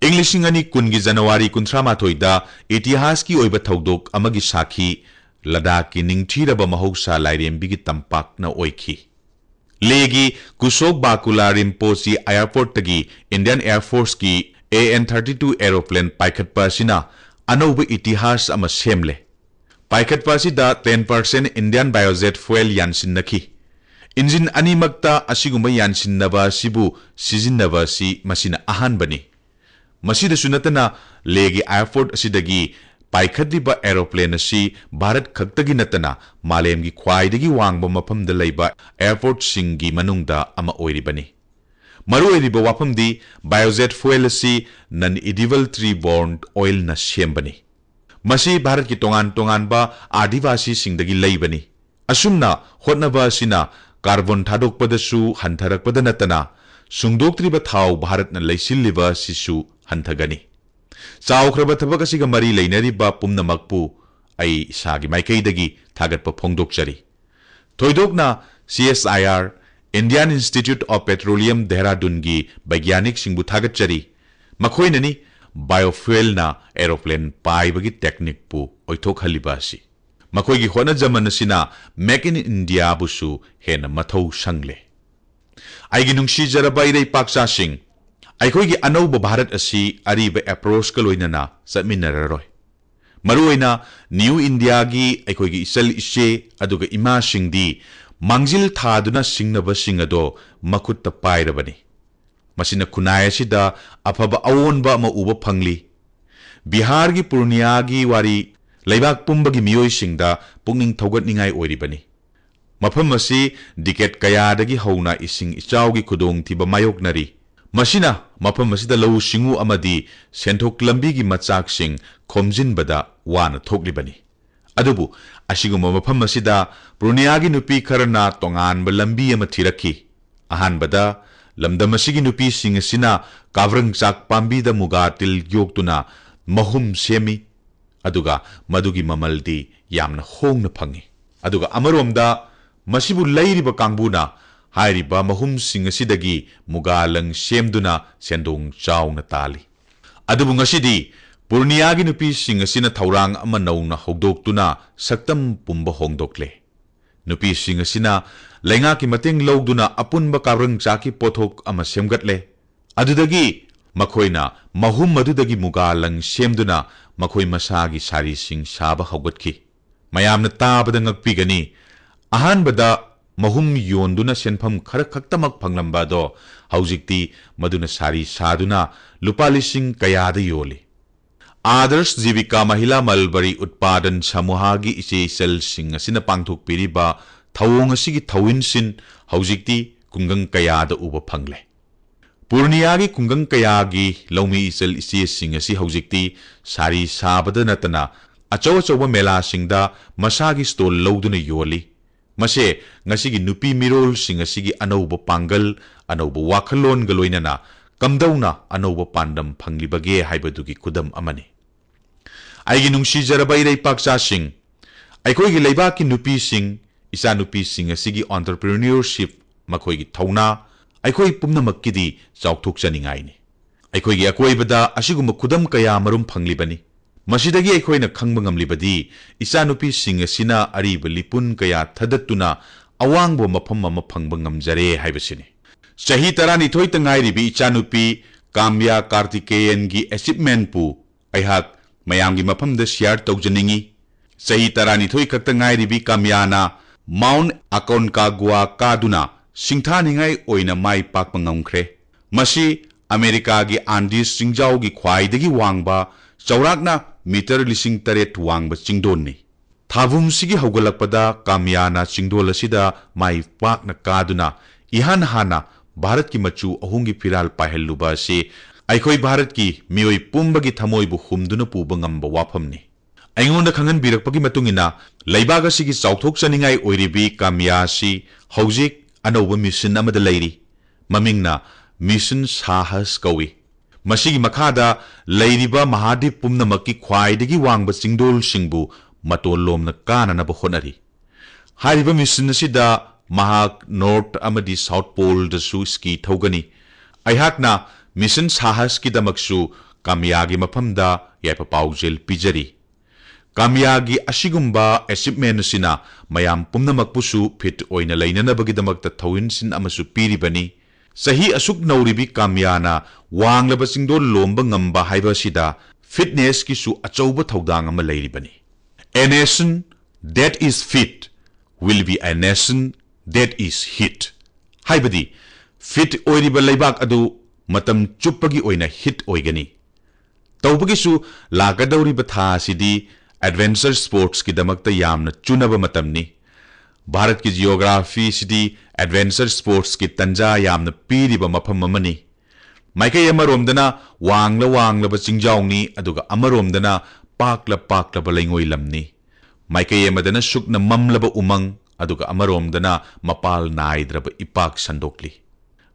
ꯏꯪ ꯂꯤꯁꯤꯡ ꯑꯅꯤ ꯀꯨꯟꯒꯤ ꯖꯅꯋꯥꯔꯤ ꯀꯨꯟꯊ꯭ꯔꯥ ꯃꯥꯊꯣꯏꯗ ꯏꯇꯤꯍꯥꯁꯀꯤ ꯑꯣꯏꯕ ꯊꯧꯗꯣꯛ ꯑꯃꯒꯤ ꯁꯥꯈꯤ ꯂꯗꯥꯈꯀꯤ ꯅꯤꯡꯊꯤꯔꯕ ꯃꯍꯧꯁꯥ ꯂꯥꯏꯔꯦꯝꯕꯤꯒꯤ ꯇꯝꯄꯥꯛꯅ ꯑꯣꯏꯈꯤ꯫ ꯂꯦꯒꯤ ꯀꯨꯁꯣꯛ ꯕꯥꯀꯨꯂꯥ ꯔꯤꯝꯄꯣꯆꯤ airportꯇꯒꯤ Indian Air Forceꯀꯤ AN thirty two aeroplane ꯄꯥꯏꯈꯠꯄ ꯑꯁꯤꯅ ꯑꯅꯧꯕ ꯏꯇꯤꯍꯥꯁ ꯑꯃ ꯁꯦꯝꯂꯦ꯫ ꯄꯥꯏꯈꯠꯄ ꯑꯁꯤꯗ ten percent Indian biojet fuel ꯌꯥꯟꯁꯤꯟꯅꯈꯤ꯫ Engine ꯑꯅꯤꯃꯛꯇ ꯑꯁꯤꯒꯨꯝꯕ ꯌꯥꯟꯁꯤꯟꯅꯕ ꯑꯁꯤꯕꯨ ꯁꯤꯖꯤꯟꯅꯕ ꯑꯁꯤ ꯃꯁꯤꯅ ꯑꯍꯥꯟꯕꯅꯤ꯫ ꯃꯁꯤꯗꯁꯨ ꯅꯠꯇꯅ ꯂꯦꯒꯤ airport ꯑꯁꯤꯗꯒꯤ ꯄꯥꯏꯈꯠꯂꯤꯕ aeroplane ꯑꯁꯤ ꯚꯥꯔꯠ ꯈꯛꯇꯒꯤ ꯅꯠꯇꯅ ꯃꯥꯂꯦꯝꯒꯤ ꯈ꯭ꯋꯥꯏꯗꯒꯤ ꯋꯥꯡꯕ ꯃꯐꯝꯗ ꯂꯩꯕ airportꯁꯤꯡꯒꯤ ꯃꯅꯨꯡꯗ ꯑꯃ ꯑꯣꯏꯔꯤꯕꯅꯤ꯫ ꯃꯔꯨꯑꯣꯏꯔꯤꯕ ꯋꯥꯐꯝꯗꯤ, biojet fuel ꯑꯁꯤ non edible tree borne oilꯅ ꯁꯦꯝꯕꯅꯤ꯫ ꯃꯁꯤ ꯚꯥꯔꯠꯀꯤ ꯇꯣꯉꯥꯟ ꯇꯣꯉꯥꯟꯕ ꯑꯥꯗꯤꯕꯥꯁꯤꯁꯤꯡꯗꯒꯤ ꯂꯩꯕꯅꯤ꯫ ꯑꯁꯨꯝꯅ ꯍꯣꯠꯅꯕ ꯑꯁꯤꯅ carbon ꯊꯥꯗꯣꯛꯄꯗꯁꯨ ꯍꯟꯊꯔꯛꯄꯗ ꯅꯠꯇꯅ, ꯁꯨꯡꯗꯣꯛꯇ꯭ꯔꯤꯕ ꯊꯥꯎ ꯚꯥꯔꯠꯅ ꯂꯩꯁꯤꯜꯂꯤꯕ ꯑꯁꯤꯁꯨ ꯍꯟꯊꯒꯅꯤ꯫ ꯆꯥꯎꯈ꯭ꯔꯕ ꯊꯕꯛ ꯑꯁꯤꯒ ꯃꯔꯤ ꯂꯩꯅꯔꯤꯕ ꯄꯨꯝꯅꯃꯛꯄꯨ ꯑꯩ ꯏꯁꯥꯒꯤ ꯃꯥꯏꯀꯩꯗꯒꯤ ꯊꯥꯒꯠꯄ ꯐꯣꯡꯗꯣꯛꯆꯔꯤ꯫ ꯊꯣꯏꯗꯣꯛꯅ C S I R, Indian Institute of Petroleum ꯗꯦꯍꯔꯥꯗꯨꯟꯒꯤ ꯕꯩꯒ꯭ꯌꯥꯅꯤꯛꯁꯤꯡꯕꯨ ꯊꯥꯒꯠꯆꯔꯤ꯫ ꯃꯈꯣꯏꯅꯅꯤ biofuelꯅ aeroplane ꯄꯥꯏꯕꯒꯤ techniqueꯄꯨ ꯑꯣꯏꯊꯣꯛꯍꯜꯂꯤꯕ ꯑꯁꯤ꯫ ꯃꯈꯣꯏꯒꯤ ꯍꯣꯠꯅꯖꯃꯟ ꯑꯁꯤꯅ Make in Indiaꯕꯨꯁꯨ ꯍꯦꯟꯅ ꯃꯊꯧ ꯁꯪꯂꯦ꯫ ꯑꯩꯒꯤ ꯅꯨꯡꯁꯤꯖꯔꯕ ꯏꯔꯩꯄꯥꯛꯆꯥꯁꯤꯡ, ꯑꯩꯈꯣꯏꯒꯤ ꯑꯅꯧꯕ ꯚꯥꯔꯠ ꯑꯁꯤ ꯑꯔꯤꯕ approachꯀ ꯂꯣꯏꯅꯅ ꯆꯠꯃꯤꯟꯅꯔꯔꯣꯏ꯫ ꯃꯔꯨꯑꯣꯏꯅ New Indiaꯒꯤ ꯑꯩꯈꯣꯏꯒꯤ ꯏꯆꯜ ꯏꯆꯦ ꯑꯗꯨꯒ ꯏꯃꯥꯁꯤꯡꯗꯤ ꯃꯥꯡꯖꯤꯜ ꯊꯥꯗꯨꯅ ꯁꯤꯡꯅꯕꯁꯤꯡ ꯑꯗꯣ ꯃꯈꯨꯠꯇ ꯄꯥꯏꯔꯕꯅꯤ꯫ ꯃꯁꯤꯅ ꯈꯨꯟꯅꯥꯏ ꯑꯁꯤꯗ ꯑꯐꯕ ꯑꯑꯣꯟꯕ ꯑꯃ ꯎꯕ ꯐꯪꯂꯤ꯫ ꯕꯤꯍꯥꯔꯒꯤ ꯄꯨꯔꯅꯤꯌꯥꯒꯤ ꯋꯥꯔꯤ ꯂꯩꯕꯥꯛ ꯄꯨꯝꯕꯒꯤ ꯃꯤꯑꯣꯏꯁꯤꯡꯗ ꯄꯨꯛꯅꯤꯡ ꯊꯧꯒꯠꯅꯤꯡꯉꯥꯏ ꯑꯣꯏꯔꯤꯕꯅꯤ꯫ ꯃꯐꯝ ꯑꯁꯤ decade ꯀꯌꯥꯗꯒꯤ ꯍꯧꯅ ꯏꯁꯤꯡ ꯏꯆꯥꯎꯒꯤ ꯈꯨꯗꯣꯡꯊꯤꯕ ꯃꯥꯌꯣꯛꯅꯔꯤ꯫ ꯃꯁꯤꯅ ꯃꯐꯝ ꯑꯁꯤꯗ ꯂꯧꯎ ꯁꯤꯡꯎ ꯑꯃꯗꯤ ꯁꯦꯟꯊꯣꯛ ꯂꯝꯕꯤꯒꯤ ꯃꯆꯥꯛꯁꯤꯡ ꯈꯣꯝꯖꯤꯟꯕꯗ ꯋꯥꯅ ꯊꯣꯛꯂꯤꯕꯅꯤ꯫ ꯑꯗꯨꯕꯨ ꯑꯁꯤꯒꯨꯝꯕ ꯃꯐꯝ ꯑꯁꯤꯗ ꯄꯨꯔꯅꯤꯌꯥꯒꯤ ꯅꯨꯄꯤ ꯈꯔꯅ ꯇꯣꯉꯥꯟꯕ ꯂꯝꯕꯤ ꯑꯃ ꯊꯤꯔꯛꯈꯤ꯫ ꯑꯍꯥꯟꯕꯗ, ꯂꯝꯗꯝ ꯑꯁꯤꯒꯤ ꯅꯨꯄꯤꯁꯤꯡ ꯑꯁꯤꯅ ꯀꯥꯕ꯭ꯔꯪꯆꯥꯛ ꯄꯥꯝꯕꯤꯗ ꯃꯨꯒꯥ ꯇꯤꯜ ꯌꯣꯛꯇꯨꯅ ꯃꯍꯨꯝ ꯁꯦꯝꯃꯤ, ꯑꯗꯨꯒ ꯃꯗꯨꯒꯤ ꯃꯃꯜꯗꯤ ꯌꯥꯝꯅ ꯍꯣꯡꯅ ꯐꯪꯏ꯫ ꯑꯗꯨꯒ ꯑꯃꯔꯣꯝꯗ, ꯃꯁꯤꯕꯨ ꯂꯩꯔꯤꯕ ꯀꯥꯡꯕꯨꯅ ꯍꯥꯏꯔꯤꯕ ꯃꯍꯨꯝꯁꯤꯡ ꯑꯁꯤꯗꯒꯤ ꯃꯨꯒꯥ ꯂꯪ ꯁꯦꯝꯗꯨꯅ ꯁꯦꯟꯗꯣꯡ ꯆꯥꯎꯅ ꯇꯥꯜꯂꯤ꯫ ꯑꯗꯨꯕꯨ ꯉꯁꯤꯗꯤ ꯄꯨꯔꯅꯤꯌꯥꯒꯤ ꯅꯨꯄꯤꯁꯤꯡ ꯑꯁꯤꯅ ꯊꯧꯔꯥꯡ ꯑꯃ ꯅꯧꯅ ꯍꯧꯗꯣꯛꯇꯨꯅ ꯁꯛꯇꯝ ꯄꯨꯝꯕ ꯍꯣꯡꯗꯣꯛꯂꯦ꯫ ꯅꯨꯄꯤꯁꯤꯡ ꯑꯁꯤꯅ ꯂꯩꯉꯥꯛꯀꯤ ꯃꯇꯦꯡ ꯂꯧꯗꯨꯅ ꯑꯄꯨꯟꯕ ꯀꯥꯕ꯭ꯔꯪꯆꯥꯛꯀꯤ ꯄꯣꯠꯊꯣꯛ ꯑꯃ ꯁꯦꯝꯒꯠꯂꯦ꯫ ꯑꯗꯨꯗꯒꯤ ꯃꯈꯣꯏꯅ ꯃꯍꯨꯝ ꯑꯗꯨꯗꯒꯤ ꯃꯨꯒꯥ ꯂꯪ ꯁꯦꯝꯗꯨꯅ ꯃꯈꯣꯏ ꯃꯁꯥꯒꯤ ꯁꯥꯔꯤꯁꯤꯡ ꯁꯥꯕ ꯍꯧꯒꯠꯈꯤ꯫ ꯃꯌꯥꯝꯅ ꯇꯥꯕꯗ ꯉꯛꯄꯤꯒꯅꯤ꯫ ꯑꯍꯥꯟꯕꯗ ꯃꯍꯨꯝ ꯌꯣꯟꯗꯨꯅ ꯁꯦꯟꯐꯝ ꯈꯔ ꯈꯛꯇꯃꯛ ꯐꯪꯂꯝꯕ ꯑꯗꯣ, ꯍꯧꯖꯤꯛꯇꯤ ꯃꯗꯨꯅ ꯁꯥꯔꯤ ꯁꯥꯗꯨꯅ ꯂꯨꯄꯥ ꯂꯤꯁꯤꯡ ꯀꯌꯥꯗ ꯌꯣꯜꯂꯤ꯫ ꯑꯥꯗꯔꯁ ꯖꯤꯕꯤꯀꯥ ꯃꯍꯤꯂꯥ ꯃꯜꯕꯔꯤ ꯎꯠꯄꯥꯗꯟ ꯁꯃꯨꯍꯥꯒꯤ ꯏꯆꯦ ꯏꯆꯜꯁꯤꯡ ꯑꯁꯤꯅ ꯄꯥꯡꯊꯣꯛꯄꯤꯔꯤꯕ ꯊꯧꯑꯣꯡ ꯑꯁꯤꯒꯤ ꯊꯧꯏꯟꯁꯤꯟ ꯍꯧꯖꯤꯛꯇꯤ ꯈꯨꯡꯒꯪ ꯀꯌꯥꯗ ꯎꯕ ꯐꯪꯂꯦ꯫ ꯄꯨꯔꯅꯤꯌꯥꯒꯤ ꯈꯨꯡꯒꯪ ꯀꯌꯥꯒꯤ ꯂꯧꯃꯤ ꯏꯆꯜ ꯏꯆꯦꯁꯤꯡ ꯑꯁꯤ ꯍꯧꯖꯤꯛꯇꯤ ꯁꯥꯔꯤ ꯁꯥꯕꯗ ꯅꯠꯇꯅ ꯑꯆꯧ ꯑꯆꯧꯕ ꯃꯦꯂꯥꯁꯤꯡꯗ ꯃꯁꯥꯒꯤ ꯁ꯭ꯇꯣꯜ ꯂꯧꯗꯨꯅ ꯌꯣꯜꯂꯤ꯫ ꯃꯁꯦ ꯉꯁꯤꯒꯤ ꯅꯨꯄꯤ ꯃꯤꯔꯣꯜꯁꯤꯡ ꯑꯁꯤꯒꯤ ꯑꯅꯧꯕ ꯄꯥꯡꯒꯜ, ꯑꯅꯧꯕ ꯋꯥꯈꯜꯂꯣꯟꯒ ꯂꯣꯏꯅꯅ ꯀꯝꯗꯧꯅ ꯑꯅꯧꯕ ꯄꯥꯟꯗꯝ ꯐꯪꯂꯤꯕꯒꯦ ꯍꯥꯏꯕꯗꯨꯒꯤ ꯈꯨꯗꯝ ꯑꯃꯅꯤ꯫ ꯑꯩꯒꯤ ꯅꯨꯡꯁꯤꯖꯔꯕ ꯏꯔꯩꯄꯥꯛꯆꯥꯁꯤꯡ, ꯑꯩꯈꯣꯏꯒꯤ ꯂꯩꯕꯥꯛꯀꯤ ꯅꯨꯄꯤꯁꯤꯡ, ꯏꯆꯥꯅꯨꯄꯤꯁꯤꯡ ꯑꯁꯤꯒꯤ entrepreneurship, ꯃꯈꯣꯏꯒꯤ ꯊꯧꯅꯥ, ꯑꯩꯈꯣꯏ ꯄꯨꯝꯅꯃꯛꯀꯤꯗꯤ ꯆꯥꯎꯊꯣꯛꯆꯅꯤꯡꯉꯥꯏꯅꯤ꯫ ꯑꯩꯈꯣꯏꯒꯤ ꯑꯀꯣꯏꯕꯗ ꯑꯁꯤꯒꯨꯝꯕ ꯈꯨꯗꯝ ꯀꯌꯥ ꯃꯔꯨꯝ ꯐꯪꯂꯤꯕꯅꯤ꯫ ꯃꯁꯤꯗꯒꯤ ꯑꯩꯈꯣꯏꯅ ꯈꯪꯕ ꯉꯝꯂꯤꯕꯗꯤ, ꯏꯆꯥꯅꯨꯄꯤꯁꯤꯡ ꯑꯁꯤꯅ ꯑꯔꯤꯕ ꯂꯤꯄꯨꯟ ꯀꯌꯥ ꯊꯗꯠꯇꯨꯅ ꯑꯋꯥꯡꯕ ꯃꯐꯝ ꯑꯃ ꯐꯪꯕ ꯉꯝꯖꯔꯦ ꯍꯥꯏꯕꯁꯤꯅꯤ꯫ ꯆꯍꯤ ꯇꯔꯥꯅꯤꯊꯣꯏꯇ ꯉꯥꯏꯔꯤꯕꯤ ꯏꯆꯥꯅꯨꯄꯤ ꯀꯥꯝꯌꯥ ꯀꯥꯔꯇꯤꯀꯦꯌꯟꯒꯤ achievementꯄꯨ ꯑꯩꯍꯥꯛ ꯃꯌꯥꯝꯒꯤ ꯃꯐꯝꯗ share ꯇꯧꯖꯅꯤꯡꯏ꯫ ꯆꯍꯤ ꯇꯔꯥꯅꯤꯊꯣꯏ ꯈꯛꯇ ꯉꯥꯏꯔꯤꯕꯤ ꯀꯥꯝꯌꯥꯅ Mount Aconcagua ꯀꯥꯗꯨꯅ ꯁꯤꯡꯊꯥꯅꯤꯡꯉꯥꯏ ꯑꯣꯏꯅ ꯃꯥꯏ ꯄꯥꯛꯄ ꯉꯝꯈ꯭ꯔꯦ꯫ ꯃꯁꯤ ꯑꯃꯦꯔꯤꯀꯥꯒꯤ Andes ꯆꯤꯡꯖꯥꯎꯒꯤ ꯈ꯭ꯋꯥꯏꯗꯒꯤ ꯋꯥꯡꯕ, ꯆꯥꯎꯔꯥꯛꯅ ꯃꯤꯇꯔ ꯂꯤꯁꯤꯡ ꯇꯔꯦꯠ ꯋꯥꯡꯕ ꯆꯤꯡꯗꯣꯟꯅꯤ꯫ ꯊꯥꯕꯨꯝꯁꯤꯒꯤ ꯍꯧꯒꯠꯂꯛꯄꯗ ꯀꯥꯝꯌꯥꯅ ꯆꯤꯡꯗꯣꯜ ꯑꯁꯤꯗ ꯃꯥꯏ ꯄꯥꯛꯅ ꯀꯥꯗꯨꯅ ꯏꯍꯥꯟ ꯍꯥꯟꯅ ꯚꯥꯔꯠꯀꯤ ꯃꯆꯨ ꯑꯍꯨꯝꯒꯤ ꯐꯤꯔꯥꯜ ꯄꯥꯏꯍꯜꯂꯨꯕ ꯑꯁꯤ ꯑꯩꯈꯣꯏ ꯚꯥꯔꯠꯀꯤ ꯃꯤꯑꯣꯏ ꯄꯨꯝꯕꯒꯤ ꯊꯃꯣꯏꯕꯨ ꯍꯨꯝꯗꯨꯅ ꯄꯨꯕ ꯉꯝꯕ ꯋꯥꯐꯝꯅꯤ꯫ ꯑꯩꯉꯣꯟꯗ ꯈꯪꯍꯟꯕꯤꯔꯛꯄꯒꯤ ꯃꯇꯨꯡ ꯏꯟꯅ, ꯂꯩꯕꯥꯛ ꯑꯁꯤꯒꯤ ꯆꯥꯎꯊꯣꯛꯆꯅꯤꯡꯉꯥꯏ ꯑꯣꯏꯔꯤꯕꯤ ꯀꯥꯝꯌꯥ ꯑꯁꯤ ꯍꯧꯖꯤꯛ ꯑꯅꯧꯕ ꯃꯤꯁꯟ ꯑꯃꯗ ꯂꯩꯔꯤ꯫ ꯃꯃꯤꯡꯅ ꯃꯤꯁꯟ ꯁꯥꯍꯁ ꯀꯧꯏ꯫ ꯃꯁꯤꯒꯤ ꯃꯈꯥꯗ ꯂꯩꯔꯤꯕ ꯃꯍꯥꯗꯤꯞ ꯄꯨꯝꯅꯃꯛꯀꯤ ꯈ꯭ꯋꯥꯏꯗꯒꯤ ꯋꯥꯡꯕ ꯆꯤꯡꯗꯣꯜꯁꯤꯡꯕꯨ ꯃꯇꯣꯟ ꯂꯣꯝꯅ ꯀꯥꯅꯅꯕ ꯍꯣꯠꯅꯔꯤ꯫ ꯍꯥꯏꯔꯤꯕ ꯃꯤꯁꯟ ꯑꯁꯤꯗ ꯃꯍꯥꯛ North ꯑꯃꯗꯤ South Poleꯗꯁꯨ ski ꯊꯧꯒꯅꯤ꯫ ꯑꯩꯍꯥꯛꯅ ꯃꯤꯁꯟ ꯁꯥꯍꯁꯀꯤꯗꯃꯛꯁꯨ ꯀꯥꯝꯌꯥꯒꯤ ꯃꯐꯝꯗ ꯌꯥꯏꯐ ꯄꯥꯎꯖꯦꯜ ꯄꯤꯖꯔꯤ꯫ ꯀꯥꯝꯌꯥꯒꯤ ꯑꯁꯤꯒꯨꯝꯕ achievement ꯑꯁꯤꯅ ꯃꯌꯥꯝ ꯄꯨꯝꯅꯃꯛꯄꯨꯁꯨ fit ꯑꯣꯏꯅ ꯂꯩꯅꯅꯕꯒꯤꯗꯃꯛꯇ ꯊꯧꯏꯟꯁꯤꯟ ꯑꯃꯁꯨ ꯄꯤꯔꯤꯕꯅꯤ꯫ ꯆꯍꯤ ꯑꯁꯨꯛ ꯅꯧꯔꯤꯕꯤ ꯀꯥꯝꯌꯥꯅ ꯋꯥꯡꯂꯕ ꯆꯤꯡꯗꯣꯜ ꯂꯣꯝꯕ ꯉꯝꯕ ꯍꯥꯏꯕ ꯑꯁꯤꯗ fitnessꯀꯤꯁꯨ ꯑꯆꯧꯕ ꯊꯧꯗꯥꯡ ꯑꯃ ꯂꯩꯔꯤꯕꯅꯤ꯫ A nation that is fit will be a nation that is hit꯫ ꯍꯥꯏꯕꯗꯤ, fit ꯑꯣꯏꯔꯤꯕ ꯂꯩꯕꯥꯛ ꯑꯗꯨ ꯃꯇꯝ ꯆꯨꯞꯄꯒꯤ ꯑꯣꯏꯅ hit ꯑꯣꯏꯒꯅꯤ꯫ ꯇꯧꯕꯒꯤꯁꯨ ꯂꯥꯛꯀꯗꯧꯔꯤꯕ ꯊꯥ ꯑꯁꯤꯗꯤ adventure sportsꯀꯤꯗꯃꯛꯇ ꯌꯥꯝꯅ ꯆꯨꯅꯕ ꯃꯇꯝꯅꯤ꯫ ꯚꯥꯔꯠꯀꯤ geographyꯁꯤꯗꯤ adventure sportsꯀꯤ ꯇꯟꯖꯥ ꯌꯥꯝꯅ ꯄꯤꯔꯤꯕ ꯃꯐꯝ ꯑꯃꯅꯤ꯫ ꯃꯥꯏꯀꯩ ꯑꯃꯔꯣꯝꯗꯅ ꯋꯥꯡꯂ ꯋꯥꯡꯂꯕ ꯆꯤꯡꯖꯥꯎꯅꯤ, ꯑꯗꯨꯒ ꯑꯃꯔꯣꯝꯗꯅ ꯄꯥꯛꯂ ꯄꯥꯛꯂꯕ ꯂꯩꯉꯣꯏ ꯂꯝꯅꯤ꯫ ꯃꯥꯏꯀꯩ ꯑꯃꯗꯅ ꯁꯨꯛꯅ ꯃꯝꯂꯕ ꯎꯃꯪ, ꯑꯗꯨꯒ ꯑꯃꯔꯣꯝꯗꯅ ꯃꯄꯥꯜ ꯅꯥꯏꯗ꯭ꯔꯕ ꯏꯄꯥꯛ ꯁꯟꯗꯣꯛꯂꯤ꯫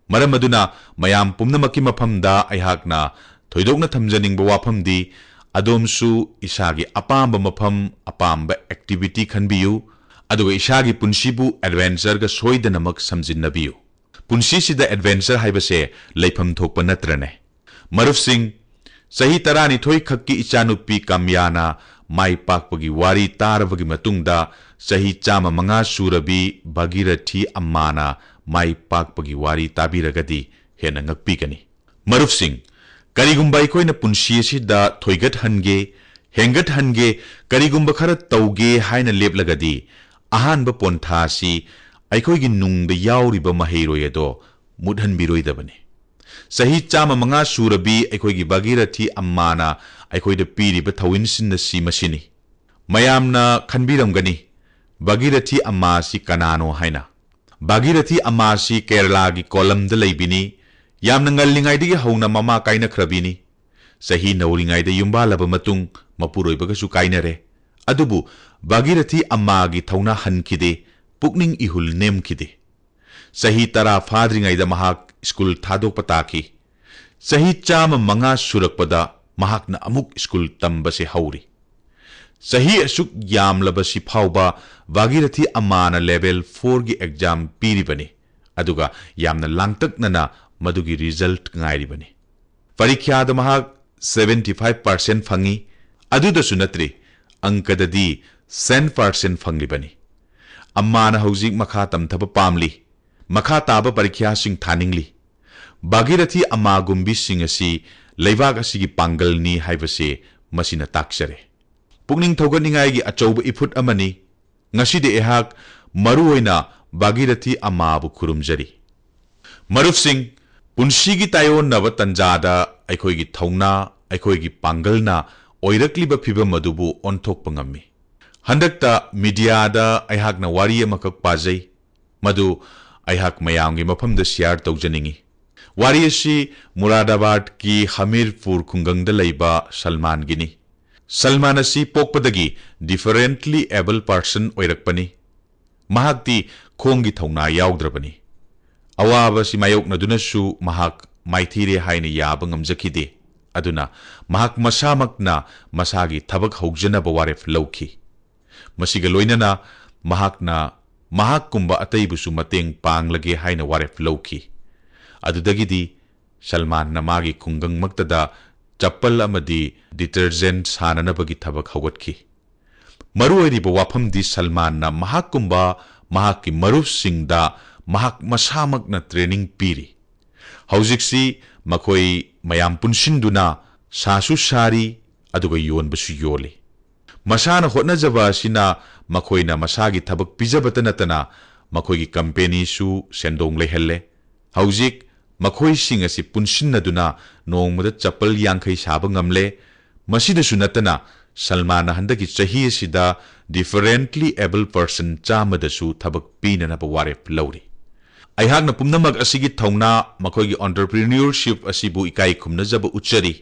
ꯃꯔꯝ ꯑꯗꯨꯅ ꯃꯌꯥꯝ ꯄꯨꯝꯅꯃꯛꯀꯤ ꯃꯐꯝꯗ ꯑꯩꯍꯥꯛꯅ ꯊꯣꯏꯗꯣꯛꯅ ꯊꯝꯖꯅꯤꯡꯕ ꯋꯥꯐꯝꯗꯤ, ꯑꯗꯣꯝꯁꯨ ꯏꯁꯥꯒꯤ ꯑꯄꯥꯝꯕ ꯃꯐꯝ, ꯑꯄꯥꯝꯕ activity ꯈꯟꯕꯤꯌꯨ, ꯑꯗꯨꯒ ꯏꯁꯥꯒꯤ ꯄꯨꯟꯁꯤꯕꯨ adventureꯒ ꯁꯣꯏꯗꯅꯃꯛ ꯁꯝꯖꯤꯟꯅꯕꯤꯌꯨ꯫ ꯄꯨꯟꯁꯤꯁꯤꯗ adventure ꯍꯥꯏꯕꯁꯦ ꯂꯩꯐꯝ ꯊꯣꯛꯄ ꯅꯠꯇ꯭ꯔꯅꯦ? ꯃꯔꯨꯞꯁꯤꯡ, ꯆꯍꯤ ꯇꯔꯥꯅꯤꯊꯣꯏ ꯈꯛꯀꯤ ꯏꯆꯥꯅꯨꯄꯤ ꯀꯥꯝꯌꯥꯅ ꯃꯥꯏ ꯄꯥꯛꯄꯒꯤ ꯋꯥꯔꯤ ꯇꯥꯔꯕꯒꯤ ꯃꯇꯨꯡꯗ, ꯆꯍꯤ ꯆꯥꯝꯃ ꯃꯉꯥ ꯁꯨꯔꯕꯤ ꯚꯥꯒꯤꯔꯊꯤ ꯑꯝꯃꯥꯅ ꯃꯥꯏ ꯄꯥꯛꯄꯒꯤ ꯋꯥꯔꯤ ꯇꯥꯕꯤꯔꯒꯗꯤ ꯍꯦꯟꯅ ꯉꯛꯄꯤꯒꯅꯤ꯫ ꯃꯔꯨꯞꯁꯤꯡ, ꯀꯔꯤꯒꯨꯝꯕ ꯑꯩꯈꯣꯏꯅ ꯄꯨꯟꯁꯤ ꯑꯁꯤꯗ ꯊꯣꯏꯒꯠꯍꯟꯒꯦ, ꯍꯦꯟꯒꯠꯍꯟꯒꯦ, ꯀꯔꯤꯒꯨꯝꯕ ꯈꯔ ꯇꯧꯒꯦ ꯍꯥꯏꯅ ꯂꯦꯞꯂꯒꯗꯤ, ꯑꯍꯥꯟꯕ ꯄꯣꯟꯊꯥ ꯑꯁꯤ ꯑꯩꯈꯣꯏꯒꯤ ꯅꯨꯡꯗ ꯌꯥꯎꯔꯤꯕ ꯃꯍꯩꯔꯣꯏ ꯑꯗꯣ ꯃꯨꯠꯍꯟꯕꯤꯔꯣꯏꯗꯕꯅꯤ꯫ ꯆꯍꯤ ꯆꯥꯝꯃ ꯃꯉꯥ ꯁꯨꯔꯕꯤ ꯑꯩꯈꯣꯏꯒꯤ ꯚꯥꯒꯤꯔꯊꯤ ꯑꯝꯃꯥꯅ ꯑꯩꯈꯣꯏꯗ ꯄꯤꯔꯤꯕ ꯊꯧꯏꯟꯁꯤꯟ ꯑꯁꯤ ꯃꯁꯤꯅꯤ꯫ ꯃꯌꯥꯝꯅ ꯈꯟꯕꯤꯔꯝꯒꯅꯤ, ꯚꯥꯒꯤꯔꯊꯤ ꯑꯝꯃꯥ ꯑꯁꯤ ꯀꯅꯥꯅꯣ ꯍꯥꯏꯅ꯫ ꯚꯥꯒꯤꯔꯊꯤ ꯑꯝꯃꯥ ꯑꯁꯤ ꯀꯦꯔꯂꯥꯒꯤ ꯀꯣꯂꯝꯗ ꯂꯩꯕꯤꯅꯤ꯫ ꯌꯥꯝꯅ ꯉꯜꯂꯤꯉꯩꯗꯒꯤ ꯍꯧꯅ ꯃꯃꯥ ꯀꯥꯏꯅꯈ꯭ꯔꯕꯤꯅꯤ꯫ ꯆꯍꯤ ꯅꯧꯔꯤꯉꯩꯗ ꯌꯨꯝꯕꯥꯜꯂꯕ ꯃꯇꯨꯡ ꯃꯄꯨꯔꯣꯏꯕꯒꯁꯨ ꯀꯥꯏꯅꯔꯦ꯫ ꯑꯗꯨꯕꯨ ꯚꯥꯒꯤꯔꯊꯤ ꯑꯝꯃꯥꯒꯤ ꯊꯧꯅꯥ ꯍꯟꯈꯤꯗꯦ, ꯄꯨꯛꯅꯤꯡ ꯏꯍꯨꯜ ꯅꯦꯝꯈꯤꯗꯦ꯫ ꯆꯍꯤ ꯇꯔꯥ ꯐꯥꯗ꯭ꯔꯤꯉꯩꯗ ꯃꯍꯥꯛ ꯁ꯭ꯀꯨꯜ ꯊꯥꯗꯣꯛꯄ ꯇꯥꯈꯤ꯫ ꯆꯍꯤ ꯆꯥꯝꯃ ꯃꯉꯥ ꯁꯨꯔꯛꯄꯗ ꯃꯍꯥꯛꯅ ꯑꯃꯨꯛ ꯁ꯭ꯀꯨꯜ ꯇꯝꯕꯁꯦ ꯍꯧꯔꯤ꯫ ꯆꯍꯤ ꯑꯁꯨꯛ ꯌꯥꯝꯂꯕꯁꯤ ꯐꯥꯎꯕ ꯚꯥꯒꯤꯔꯊꯤ ꯑꯝꯃꯥꯅ level fourꯒꯤ exam ꯄꯤꯔꯤꯕꯅꯤ, ꯑꯗꯨꯒ ꯌꯥꯝꯅ ꯂꯥꯡꯇꯛꯅꯅ ꯃꯗꯨꯒꯤ result ꯉꯥꯏꯔꯤꯕꯅꯤ꯫ ꯄꯔꯤꯈ꯭ꯌꯥꯗ ꯃꯍꯥꯛ seventy five percent ꯐꯪꯉꯤ꯫ ꯑꯗꯨꯗꯁꯨ ꯅꯠꯇ꯭ꯔꯤ, ꯑꯪꯀꯗꯗꯤ cent percent ꯐꯪꯂꯤꯕꯅꯤ꯫ ꯑꯝꯃꯥꯅ ꯍꯧꯖꯤꯛ ꯃꯈꯥ ꯇꯝꯊꯕ ꯄꯥꯝꯂꯤ꯫ ꯃꯈꯥ ꯇꯥꯕ ꯄꯔꯤꯈ꯭ꯌꯥꯁꯤꯡ ꯊꯥꯅꯤꯡꯂꯤ꯫ ꯚꯥꯒꯤꯔꯊꯤ ꯑꯝꯃꯥꯒꯨꯝꯕꯤꯁꯤꯡ ꯑꯁꯤ ꯂꯩꯕꯥꯛ ꯑꯁꯤꯒꯤ ꯄꯥꯡꯒꯜꯅꯤ ꯍꯥꯏꯕꯁꯤ ꯃꯁꯤꯅ ꯇꯥꯛꯆꯔꯦ꯫ ꯄꯨꯛꯅꯤꯡ ꯊꯧꯒꯠꯅꯤꯡꯉꯥꯏꯒꯤ ꯑꯆꯧꯕ ꯏꯐꯨꯠ ꯑꯃꯅꯤ꯫ ꯉꯁꯤꯗꯤ ꯑꯩꯍꯥꯛ ꯃꯔꯨꯑꯣꯏꯅ ꯚꯥꯒꯤꯔꯊꯤ ꯑꯝꯃꯥꯕꯨ ꯈꯨꯔꯨꯝꯖꯔꯤ꯫ ꯃꯔꯨꯞꯁꯤꯡ, ꯄꯨꯟꯁꯤꯒꯤ ꯇꯥꯏꯑꯣꯟꯅꯕ ꯇꯟꯖꯥꯗ ꯑꯩꯈꯣꯏꯒꯤ ꯊꯧꯅꯥ, ꯑꯩꯈꯣꯏꯒꯤ ꯄꯥꯡꯒꯜꯅ ꯑꯣꯏꯔꯛꯂꯤꯕ ꯐꯤꯚꯝ ꯑꯗꯨꯕꯨ ꯑꯣꯟꯊꯣꯛꯄ ꯉꯝꯃꯤ꯫ ꯍꯟꯗꯛꯇ ꯃꯤꯗꯤꯌꯥꯗ ꯑꯩꯍꯥꯛꯅ ꯋꯥꯔꯤ ꯑꯃꯈꯛ ꯄꯥꯖꯩ, ꯃꯗꯨ ꯑꯩꯍꯥꯛ ꯃꯌꯥꯝꯒꯤ ꯃꯐꯝꯗ ꯁꯤꯌꯥꯔ ꯇꯧꯖꯅꯤꯡꯏ꯫ ꯋꯥꯔꯤ ꯑꯁꯤ ꯃꯨꯔꯥꯗꯥꯕꯥꯗꯀꯤ ꯍꯃꯤꯔꯄꯨꯔ ꯈꯨꯡꯒꯪꯗ ꯂꯩꯕ ꯁꯜꯃꯥꯟꯒꯤꯅꯤ꯫ ꯁꯜꯃꯥꯟ ꯑꯁꯤ ꯄꯣꯛꯄꯗꯒꯤ ꯗꯤꯐꯔꯦꯟꯠꯂꯤ ꯑꯦꯕꯜ ꯄꯔꯁꯟ ꯑꯣꯏꯔꯛꯄꯅꯤ꯫ ꯃꯍꯥꯛꯇꯤ ꯈꯣꯡꯒꯤ ꯊꯧꯅꯥ ꯌꯥꯎꯗ꯭ꯔꯕꯅꯤ꯫ ꯑꯋꯥꯕ ꯑꯁꯤ ꯃꯥꯌꯣꯛꯅꯗꯨꯅꯁꯨ ꯃꯍꯥꯛ ꯃꯥꯏꯊꯤꯔꯦ ꯍꯥꯏꯅ ꯌꯥꯕ ꯉꯝꯖꯈꯤꯗꯦ꯫ ꯑꯗꯨꯅ ꯃꯍꯥꯛ ꯃꯁꯥꯃꯛꯅ ꯃꯁꯥꯒꯤ ꯊꯕꯛ ꯍꯧꯖꯅꯕ ꯋꯥꯔꯦꯞ ꯂꯧꯈꯤ꯫ ꯃꯁꯤꯒ ꯂꯣꯏꯅꯅ ꯃꯍꯥꯛꯅ ꯃꯍꯥꯛꯀꯨꯝꯕ ꯑꯇꯩꯕꯨꯁꯨ ꯃꯇꯦꯡ ꯄꯥꯡꯂꯒꯦ ꯍꯥꯏꯅ ꯋꯥꯔꯦꯞ ꯂꯧꯈꯤ꯫ ꯑꯗꯨꯗꯒꯤꯗꯤ ꯁꯜꯃꯥꯟꯅ ꯃꯥꯒꯤ ꯈꯨꯡꯒꯪꯃꯛꯇꯗ ꯆꯄꯜ ꯑꯃꯗꯤ ꯗꯤꯇꯔꯖꯦꯟꯠ ꯁꯥꯅꯅꯕꯒꯤ ꯊꯕꯛ ꯍꯧꯒꯠꯈꯤ꯫ ꯃꯔꯨꯑꯣꯏꯔꯤꯕ ꯋꯥꯐꯝꯗꯤ ꯁꯜꯃꯥꯟꯅ ꯃꯍꯥꯛꯀꯨꯝꯕ ꯃꯍꯥꯛꯀꯤ ꯃꯔꯨꯞꯁꯤꯡꯗ ꯃꯍꯥꯛ ꯃꯁꯥꯃꯛꯅ ꯇ꯭ꯔꯦꯅꯤꯡ ꯄꯤꯔꯤ꯫ ꯍꯧꯖꯤꯛꯁꯤ ꯃꯈꯣꯏ ꯃꯌꯥꯝ ꯄꯨꯟꯁꯤꯟꯗꯨꯅ ꯁꯥꯁꯨ ꯁꯥꯔꯤ, ꯑꯗꯨꯒ ꯌꯣꯟꯕꯁꯨ ꯌꯣꯜꯂꯤ꯫ ꯃꯁꯥꯅ ꯍꯣꯠꯅꯖꯕ ꯑꯁꯤꯅ ꯃꯈꯣꯏꯅ ꯃꯁꯥꯒꯤ ꯊꯕꯛ ꯄꯤꯖꯕꯇ ꯅꯠꯇꯅ ꯃꯈꯣꯏꯒꯤ ꯀꯝꯄꯦꯅꯤꯁꯨ ꯁꯦꯟꯗꯣꯡ ꯂꯩꯍꯜꯂꯦ꯫ ꯍꯧꯖꯤꯛ ꯃꯈꯣꯏꯁꯤꯡ ꯑꯁꯤ ꯄꯨꯟꯁꯤꯟꯅꯗꯨꯅ ꯅꯣꯡꯃꯗ ꯆꯄꯜ ꯌꯥꯡꯈꯩ ꯁꯥꯕ ꯉꯝꯂꯦ꯫ ꯃꯁꯤꯗꯁꯨ ꯅꯠꯇꯅ ꯁꯜꯃꯥꯟꯅ ꯍꯟꯗꯛꯀꯤ ꯆꯍꯤ ꯑꯁꯤꯗ ꯗꯤꯐꯔꯦꯟꯠꯂꯤ ꯑꯦꯕꯜ ꯄꯔꯁꯟ ꯆꯥꯝꯃꯗꯁꯨ ꯊꯕꯛ ꯄꯤꯅꯅꯕ ꯋꯥꯔꯦꯞ ꯂꯧꯔꯤ꯫ ꯑꯩꯍꯥꯛꯅ ꯄꯨꯝꯅꯃꯛ ꯑꯁꯤꯒꯤ ꯊꯧꯅꯥ, ꯃꯈꯣꯏꯒꯤ ꯑꯣꯟꯇꯔꯄ꯭ꯔꯤꯅ꯭ꯌꯣꯔꯁꯤꯞ ꯑꯁꯤꯕꯨ ꯏꯀꯥꯏ ꯈꯨꯝꯅꯖꯕ ꯎꯠꯆꯔꯤ꯫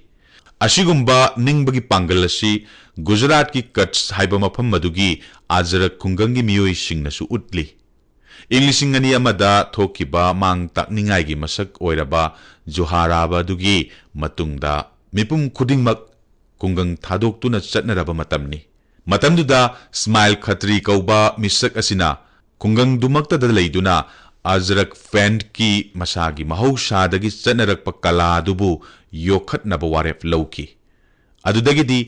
ꯑꯁꯤꯒꯨꯝꯕ ꯅꯤꯡꯕꯒꯤ ꯄꯥꯡꯒꯜ ꯑꯁꯤ ꯒꯨꯖꯔꯥꯠꯀꯤ ꯀꯠꯆ ꯍꯥꯏꯕ ꯃꯐꯝ ꯑꯗꯨꯒꯤ ꯑꯖꯔꯛ ꯈꯨꯡꯒꯪꯒꯤ ꯃꯤꯑꯣꯏꯁꯤꯡꯅꯁꯨ ꯎꯠꯂꯤ꯫ ꯏꯪ ꯂꯤꯁꯤꯡ ꯑꯅꯤ ꯑꯃꯗ ꯊꯣꯛꯈꯤꯕ ꯃꯥꯡ ꯇꯥꯛꯅꯤꯡꯉꯥꯏꯒꯤ ꯃꯁꯛ ꯑꯣꯏꯔꯕ ꯖꯨꯍꯥꯔꯥꯕ ꯑꯗꯨꯒꯤ ꯃꯇꯨꯡꯗ ꯃꯤꯄꯨꯝ ꯈꯨꯗꯤꯡꯃꯛ ꯈꯨꯡꯒꯪ ꯊꯥꯗꯣꯛꯇꯨꯅ ꯆꯠꯅꯔꯕ ꯃꯇꯝꯅꯤ꯫ ꯃꯇꯝꯗꯨꯗ ꯁ꯭ꯃꯥꯏꯜ ꯈꯇ꯭ꯔꯤ ꯀꯧꯕ ꯃꯤꯁꯛ ꯑꯁꯤꯅ ꯈꯨꯡꯒꯪꯗꯨꯃꯛꯇꯗ ꯂꯩꯗꯨꯅ ꯑꯖꯔꯛ ꯐꯦꯟꯠꯀꯤ ꯃꯁꯥꯒꯤ ꯃꯍꯧꯁꯥꯗꯒꯤ ꯆꯠꯅꯔꯛꯄ ꯀꯂꯥ ꯑꯗꯨꯕꯨ ꯌꯣꯛꯈꯠꯅꯕ ꯋꯥꯔꯦꯞ ꯂꯧꯈꯤ꯫ ꯑꯗꯨꯗꯒꯤꯗꯤ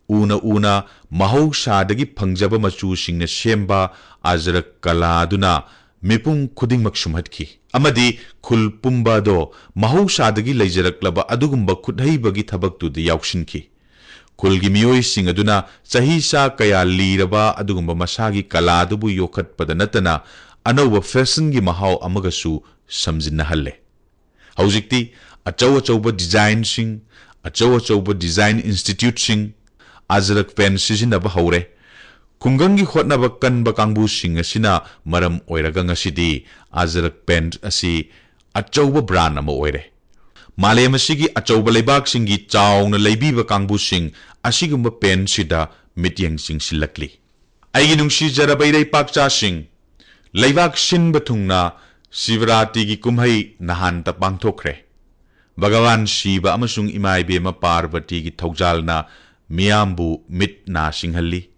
ꯎꯅ ꯎꯅ ꯃꯍꯧꯁꯥꯗꯒꯤ ꯐꯪꯖꯕ ꯃꯆꯨꯁꯤꯡꯅ ꯁꯦꯝꯕ ꯑꯖꯔꯛ ꯀꯂꯥ ꯑꯗꯨꯅ ꯃꯤꯄꯨꯝ ꯈꯨꯗꯤꯡꯃꯛ ꯁꯨꯝꯍꯠꯈꯤ ꯑꯃꯗꯤ ꯈꯨꯜ ꯄꯨꯝꯕ ꯑꯗꯣ ꯃꯍꯧꯁꯥꯗꯒꯤ ꯂꯩꯖꯔꯛꯂꯕ ꯑꯗꯨꯒꯨꯝꯕ ꯈꯨꯠꯍꯩꯕꯒꯤ ꯊꯕꯛꯇꯨꯗ ꯌꯥꯎꯁꯤꯟꯈꯤ꯫ ꯈꯨꯜꯒꯤ ꯃꯤꯑꯣꯏꯁꯤꯡ ꯑꯗꯨꯅ ꯆꯍꯤ ꯆꯥ ꯀꯌꯥ ꯂꯤꯔꯕ ꯑꯗꯨꯒꯨꯝꯕ ꯃꯁꯥꯒꯤ ꯀꯂꯥ ꯑꯗꯨꯕꯨ ꯌꯣꯛꯈꯠꯄꯗ ꯅꯠꯇꯅ ꯑꯅꯧꯕ ꯐꯦꯁꯟꯒꯤ ꯃꯍꯥꯎ ꯑꯃꯒꯁꯨ ꯁꯝꯖꯤꯟꯅꯍꯜꯂꯦ꯫ ꯍꯧꯖꯤꯛꯇꯤ ꯑꯆꯧ ꯑꯆꯧꯕ ꯗꯤꯖꯥꯏꯟꯁꯤꯡ, ꯑꯆꯧ ꯑꯆꯧꯕ design instituteꯁꯤꯡ ꯑꯖꯔꯛ ꯄꯦꯟ ꯁꯤꯖꯤꯟꯅꯕ ꯍꯧꯔꯦ꯫ ꯈꯨꯡꯒꯪꯒꯤ ꯍꯣꯠꯅꯕ ꯀꯟꯕ ꯀꯥꯡꯕꯨꯁꯤꯡ ꯑꯁꯤꯅ ꯃꯔꯝ ꯑꯣꯏꯔꯒ ꯉꯁꯤꯗꯤ ꯑꯖꯔꯛ ꯄꯦꯟ ꯑꯁꯤ ꯑꯆꯧꯕ brand ꯑꯃ ꯑꯣꯏꯔꯦ꯫ ꯃꯥꯂꯦꯝ ꯑꯁꯤꯒꯤ ꯑꯆꯧꯕ ꯂꯩꯕꯥꯛꯁꯤꯡꯒꯤ ꯆꯥꯎꯅ ꯂꯩꯕꯤꯕ ꯀꯥꯡꯕꯨꯁꯤꯡ ꯑꯁꯤꯒꯨꯝꯕ ꯄꯦꯟꯁꯤꯗ ꯃꯤꯠꯌꯦꯡ ꯆꯤꯡꯁꯤꯜꯂꯛꯂꯤ꯫ ꯑꯩꯒꯤ ꯅꯨꯡꯁꯤꯖꯔꯕ ꯏꯔꯩꯄꯥꯛꯆꯥꯁꯤꯡ, ꯂꯩꯕꯥꯛ ꯁꯤꯟꯕ ꯊꯨꯡꯅ ꯁꯤꯕꯔꯥꯇꯤꯒꯤ ꯀꯨꯝꯍꯩ ꯅꯍꯥꯟꯇ ꯄꯥꯡꯊꯣꯛꯈ꯭ꯔꯦ꯫ ꯚꯒꯋꯥꯟ ꯁꯤꯕ ꯑꯃꯁꯨꯡ ꯏꯃꯥ ꯏꯕꯦꯝꯃ ꯄꯥꯔꯕꯇꯤꯒꯤ ꯊꯧꯖꯥꯜꯅ ꯃꯤꯌꯥꯝꯕꯨ ꯃꯤꯠ ꯅꯥ ꯁꯤꯡꯍꯜꯂꯤ꯫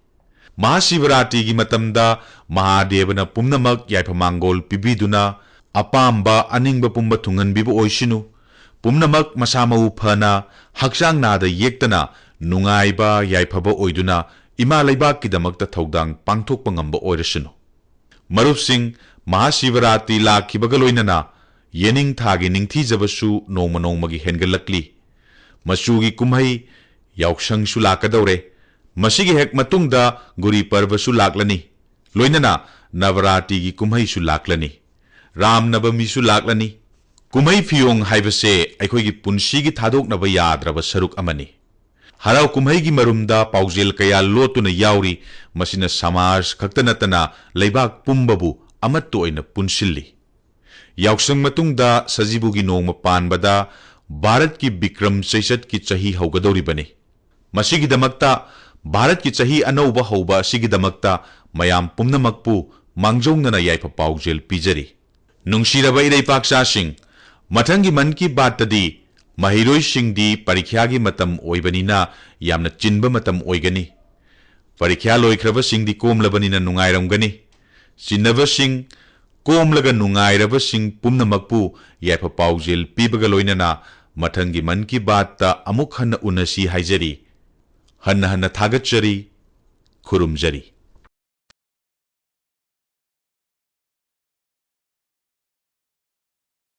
ꯃꯍꯥꯁꯤꯕꯔꯥꯇꯤꯒꯤ ꯃꯇꯝꯗ ꯃꯍꯥꯗꯦꯕꯅ ꯄꯨꯝꯅꯃꯛ ꯌꯥꯏꯐꯃꯥꯡꯒꯣꯜ ꯄꯤꯕꯤꯗꯨꯅ ꯑꯄꯥꯝꯕ ꯑꯅꯤꯡꯕ ꯄꯨꯝꯕ ꯊꯨꯡꯍꯟꯕꯤꯕ ꯑꯣꯏꯁꯅꯨ꯫ ꯄꯨꯝꯅꯃꯛ ꯃꯁꯥ ꯃꯎ ꯐꯅ, ꯍꯛꯆꯥꯡ ꯅꯥꯗ ꯌꯦꯛꯇꯅ, ꯅꯨꯡꯉꯥꯏꯕ ꯌꯥꯏꯐꯕ ꯑꯣꯏꯗꯨꯅ ꯏꯃꯥ ꯂꯩꯕꯥꯛꯀꯤꯗꯃꯛꯇ ꯊꯧꯗꯥꯡ ꯄꯥꯡꯊꯣꯛꯄ ꯉꯝꯕ ꯑꯣꯏꯔꯁꯅꯨ꯫ ꯃꯔꯨꯞꯁꯤꯡ, ꯃꯍꯥꯁꯤꯕꯔꯥꯇꯤ ꯂꯥꯛꯈꯤꯕꯒ ꯂꯣꯏꯅꯅ ꯌꯦꯅꯤꯡꯊꯥꯒꯤ ꯅꯤꯡꯊꯤꯖꯕꯁꯨ ꯅꯣꯡꯃ ꯅꯣꯡꯃꯒꯤ ꯍꯦꯟꯒꯠꯂꯛꯂꯤ꯫ ꯃꯆꯨꯒꯤ ꯀꯨꯝꯍꯩ ꯌꯥꯎꯁꯪꯁꯨ ꯂꯥꯛꯀꯗꯧꯔꯦ꯫ ꯃꯁꯤꯒꯤ ꯍꯦꯛ ꯃꯇꯨꯡꯗ ꯒꯨꯔꯤ ꯄꯔꯕꯁꯨ ꯂꯥꯛꯂꯅꯤ꯫ ꯂꯣꯏꯅꯅ ꯅꯕꯔꯥꯇꯤꯒꯤ ꯀꯨꯝꯍꯩꯁꯨ ꯂꯥꯛꯂꯅꯤ꯫ ꯔꯥꯝ ꯅꯕꯃꯤꯁꯨ ꯂꯥꯛꯂꯅꯤ꯫ ꯀꯨꯝꯍꯩ ꯐꯤꯌꯣꯡ ꯍꯥꯏꯕꯁꯦ ꯑꯩꯈꯣꯏꯒꯤ ꯄꯨꯟꯁꯤꯒꯤ ꯊꯥꯗꯣꯛꯅꯕ ꯌꯥꯗ꯭ꯔꯕ ꯁꯔꯨꯛ ꯑꯃꯅꯤ꯫ ꯍꯔꯥꯎ ꯀꯨꯝꯍꯩꯒꯤ ꯃꯔꯨꯝꯗ ꯄꯥꯎꯖꯦꯜ ꯀꯌꯥ ꯂꯣꯠꯇꯨꯅ ꯌꯥꯎꯔꯤ꯫ ꯃꯁꯤꯅ ꯁꯃꯥꯖ ꯈꯛꯇ ꯅꯠꯇꯅ ꯂꯩꯕꯥꯛ ꯄꯨꯝꯕꯕꯨ ꯑꯃꯠꯇ ꯑꯣꯏꯅ ꯄꯨꯟꯁꯤꯜꯂꯤ꯫ ꯌꯥꯎꯁꯪ ꯃꯇꯨꯡꯗ ꯁꯖꯤꯕꯨꯒꯤ ꯅꯣꯡꯃ ꯄꯥꯟꯕꯗ ꯚꯥꯔꯠꯀꯤ ꯕꯤꯀ꯭ꯔꯝ ꯆꯩꯆꯠꯀꯤ ꯆꯍꯤ ꯍꯧꯒꯗꯧꯔꯤꯕꯅꯤ꯫ ꯃꯁꯤꯒꯤꯗꯃꯛꯇ, ꯚꯥꯔꯠꯀꯤ ꯆꯍꯤ ꯑꯅꯧꯕ ꯍꯧꯕ ꯑꯁꯤꯒꯤꯗꯃꯛꯇ ꯃꯌꯥꯝ ꯄꯨꯝꯅꯃꯛꯄꯨ ꯃꯥꯡꯖꯧꯅꯅ ꯌꯥꯏꯐ ꯄꯥꯎꯖꯦꯜ ꯄꯤꯖꯔꯤ꯫ ꯅꯨꯡꯁꯤꯔꯕ ꯏꯔꯩꯄꯥꯛꯆꯥꯁꯤꯡ, ꯃꯊꯪꯒꯤ ꯃꯟ ꯀꯤ ꯕꯥꯠꯇꯗꯤ ꯃꯍꯩꯔꯣꯏꯁꯤꯡꯗꯤ ꯄꯔꯤꯈ꯭ꯌꯥꯒꯤ ꯃꯇꯝ ꯑꯣꯏꯕꯅꯤꯅ ꯌꯥꯝꯅ ꯆꯤꯟꯕ ꯃꯇꯝ ꯑꯣꯏꯒꯅꯤ꯫ ꯄꯔꯤꯈ꯭ꯌꯥ ꯂꯣꯏꯈ꯭ꯔꯕꯁꯤꯡꯗꯤ ꯀꯣꯝꯂꯕꯅꯤꯅ ꯅꯨꯡꯉꯥꯏꯔꯝꯒꯅꯤ꯫ ꯆꯤꯟꯅꯕꯁꯤꯡ ꯀꯣꯝꯂꯒ ꯅꯨꯡꯉꯥꯏꯔꯕꯁꯤꯡ ꯄꯨꯝꯅꯃꯛꯄꯨ ꯌꯥꯏꯐ ꯄꯥꯎꯖꯦꯜ ꯄꯤꯕꯒ ꯂꯣꯏꯅꯅ ꯃꯊꯪꯒꯤ ꯃꯟ ꯀꯤ ꯕꯥꯠꯇ ꯑꯃꯨꯛ ꯍꯟꯅ ꯎꯅꯁꯤ ꯍꯥꯏꯖꯔꯤ꯫ ꯍꯟꯅ ꯍꯟꯅ ꯊꯥꯒꯠꯆꯔꯤ, ꯈꯨꯔꯨꯝꯖꯔꯤ꯫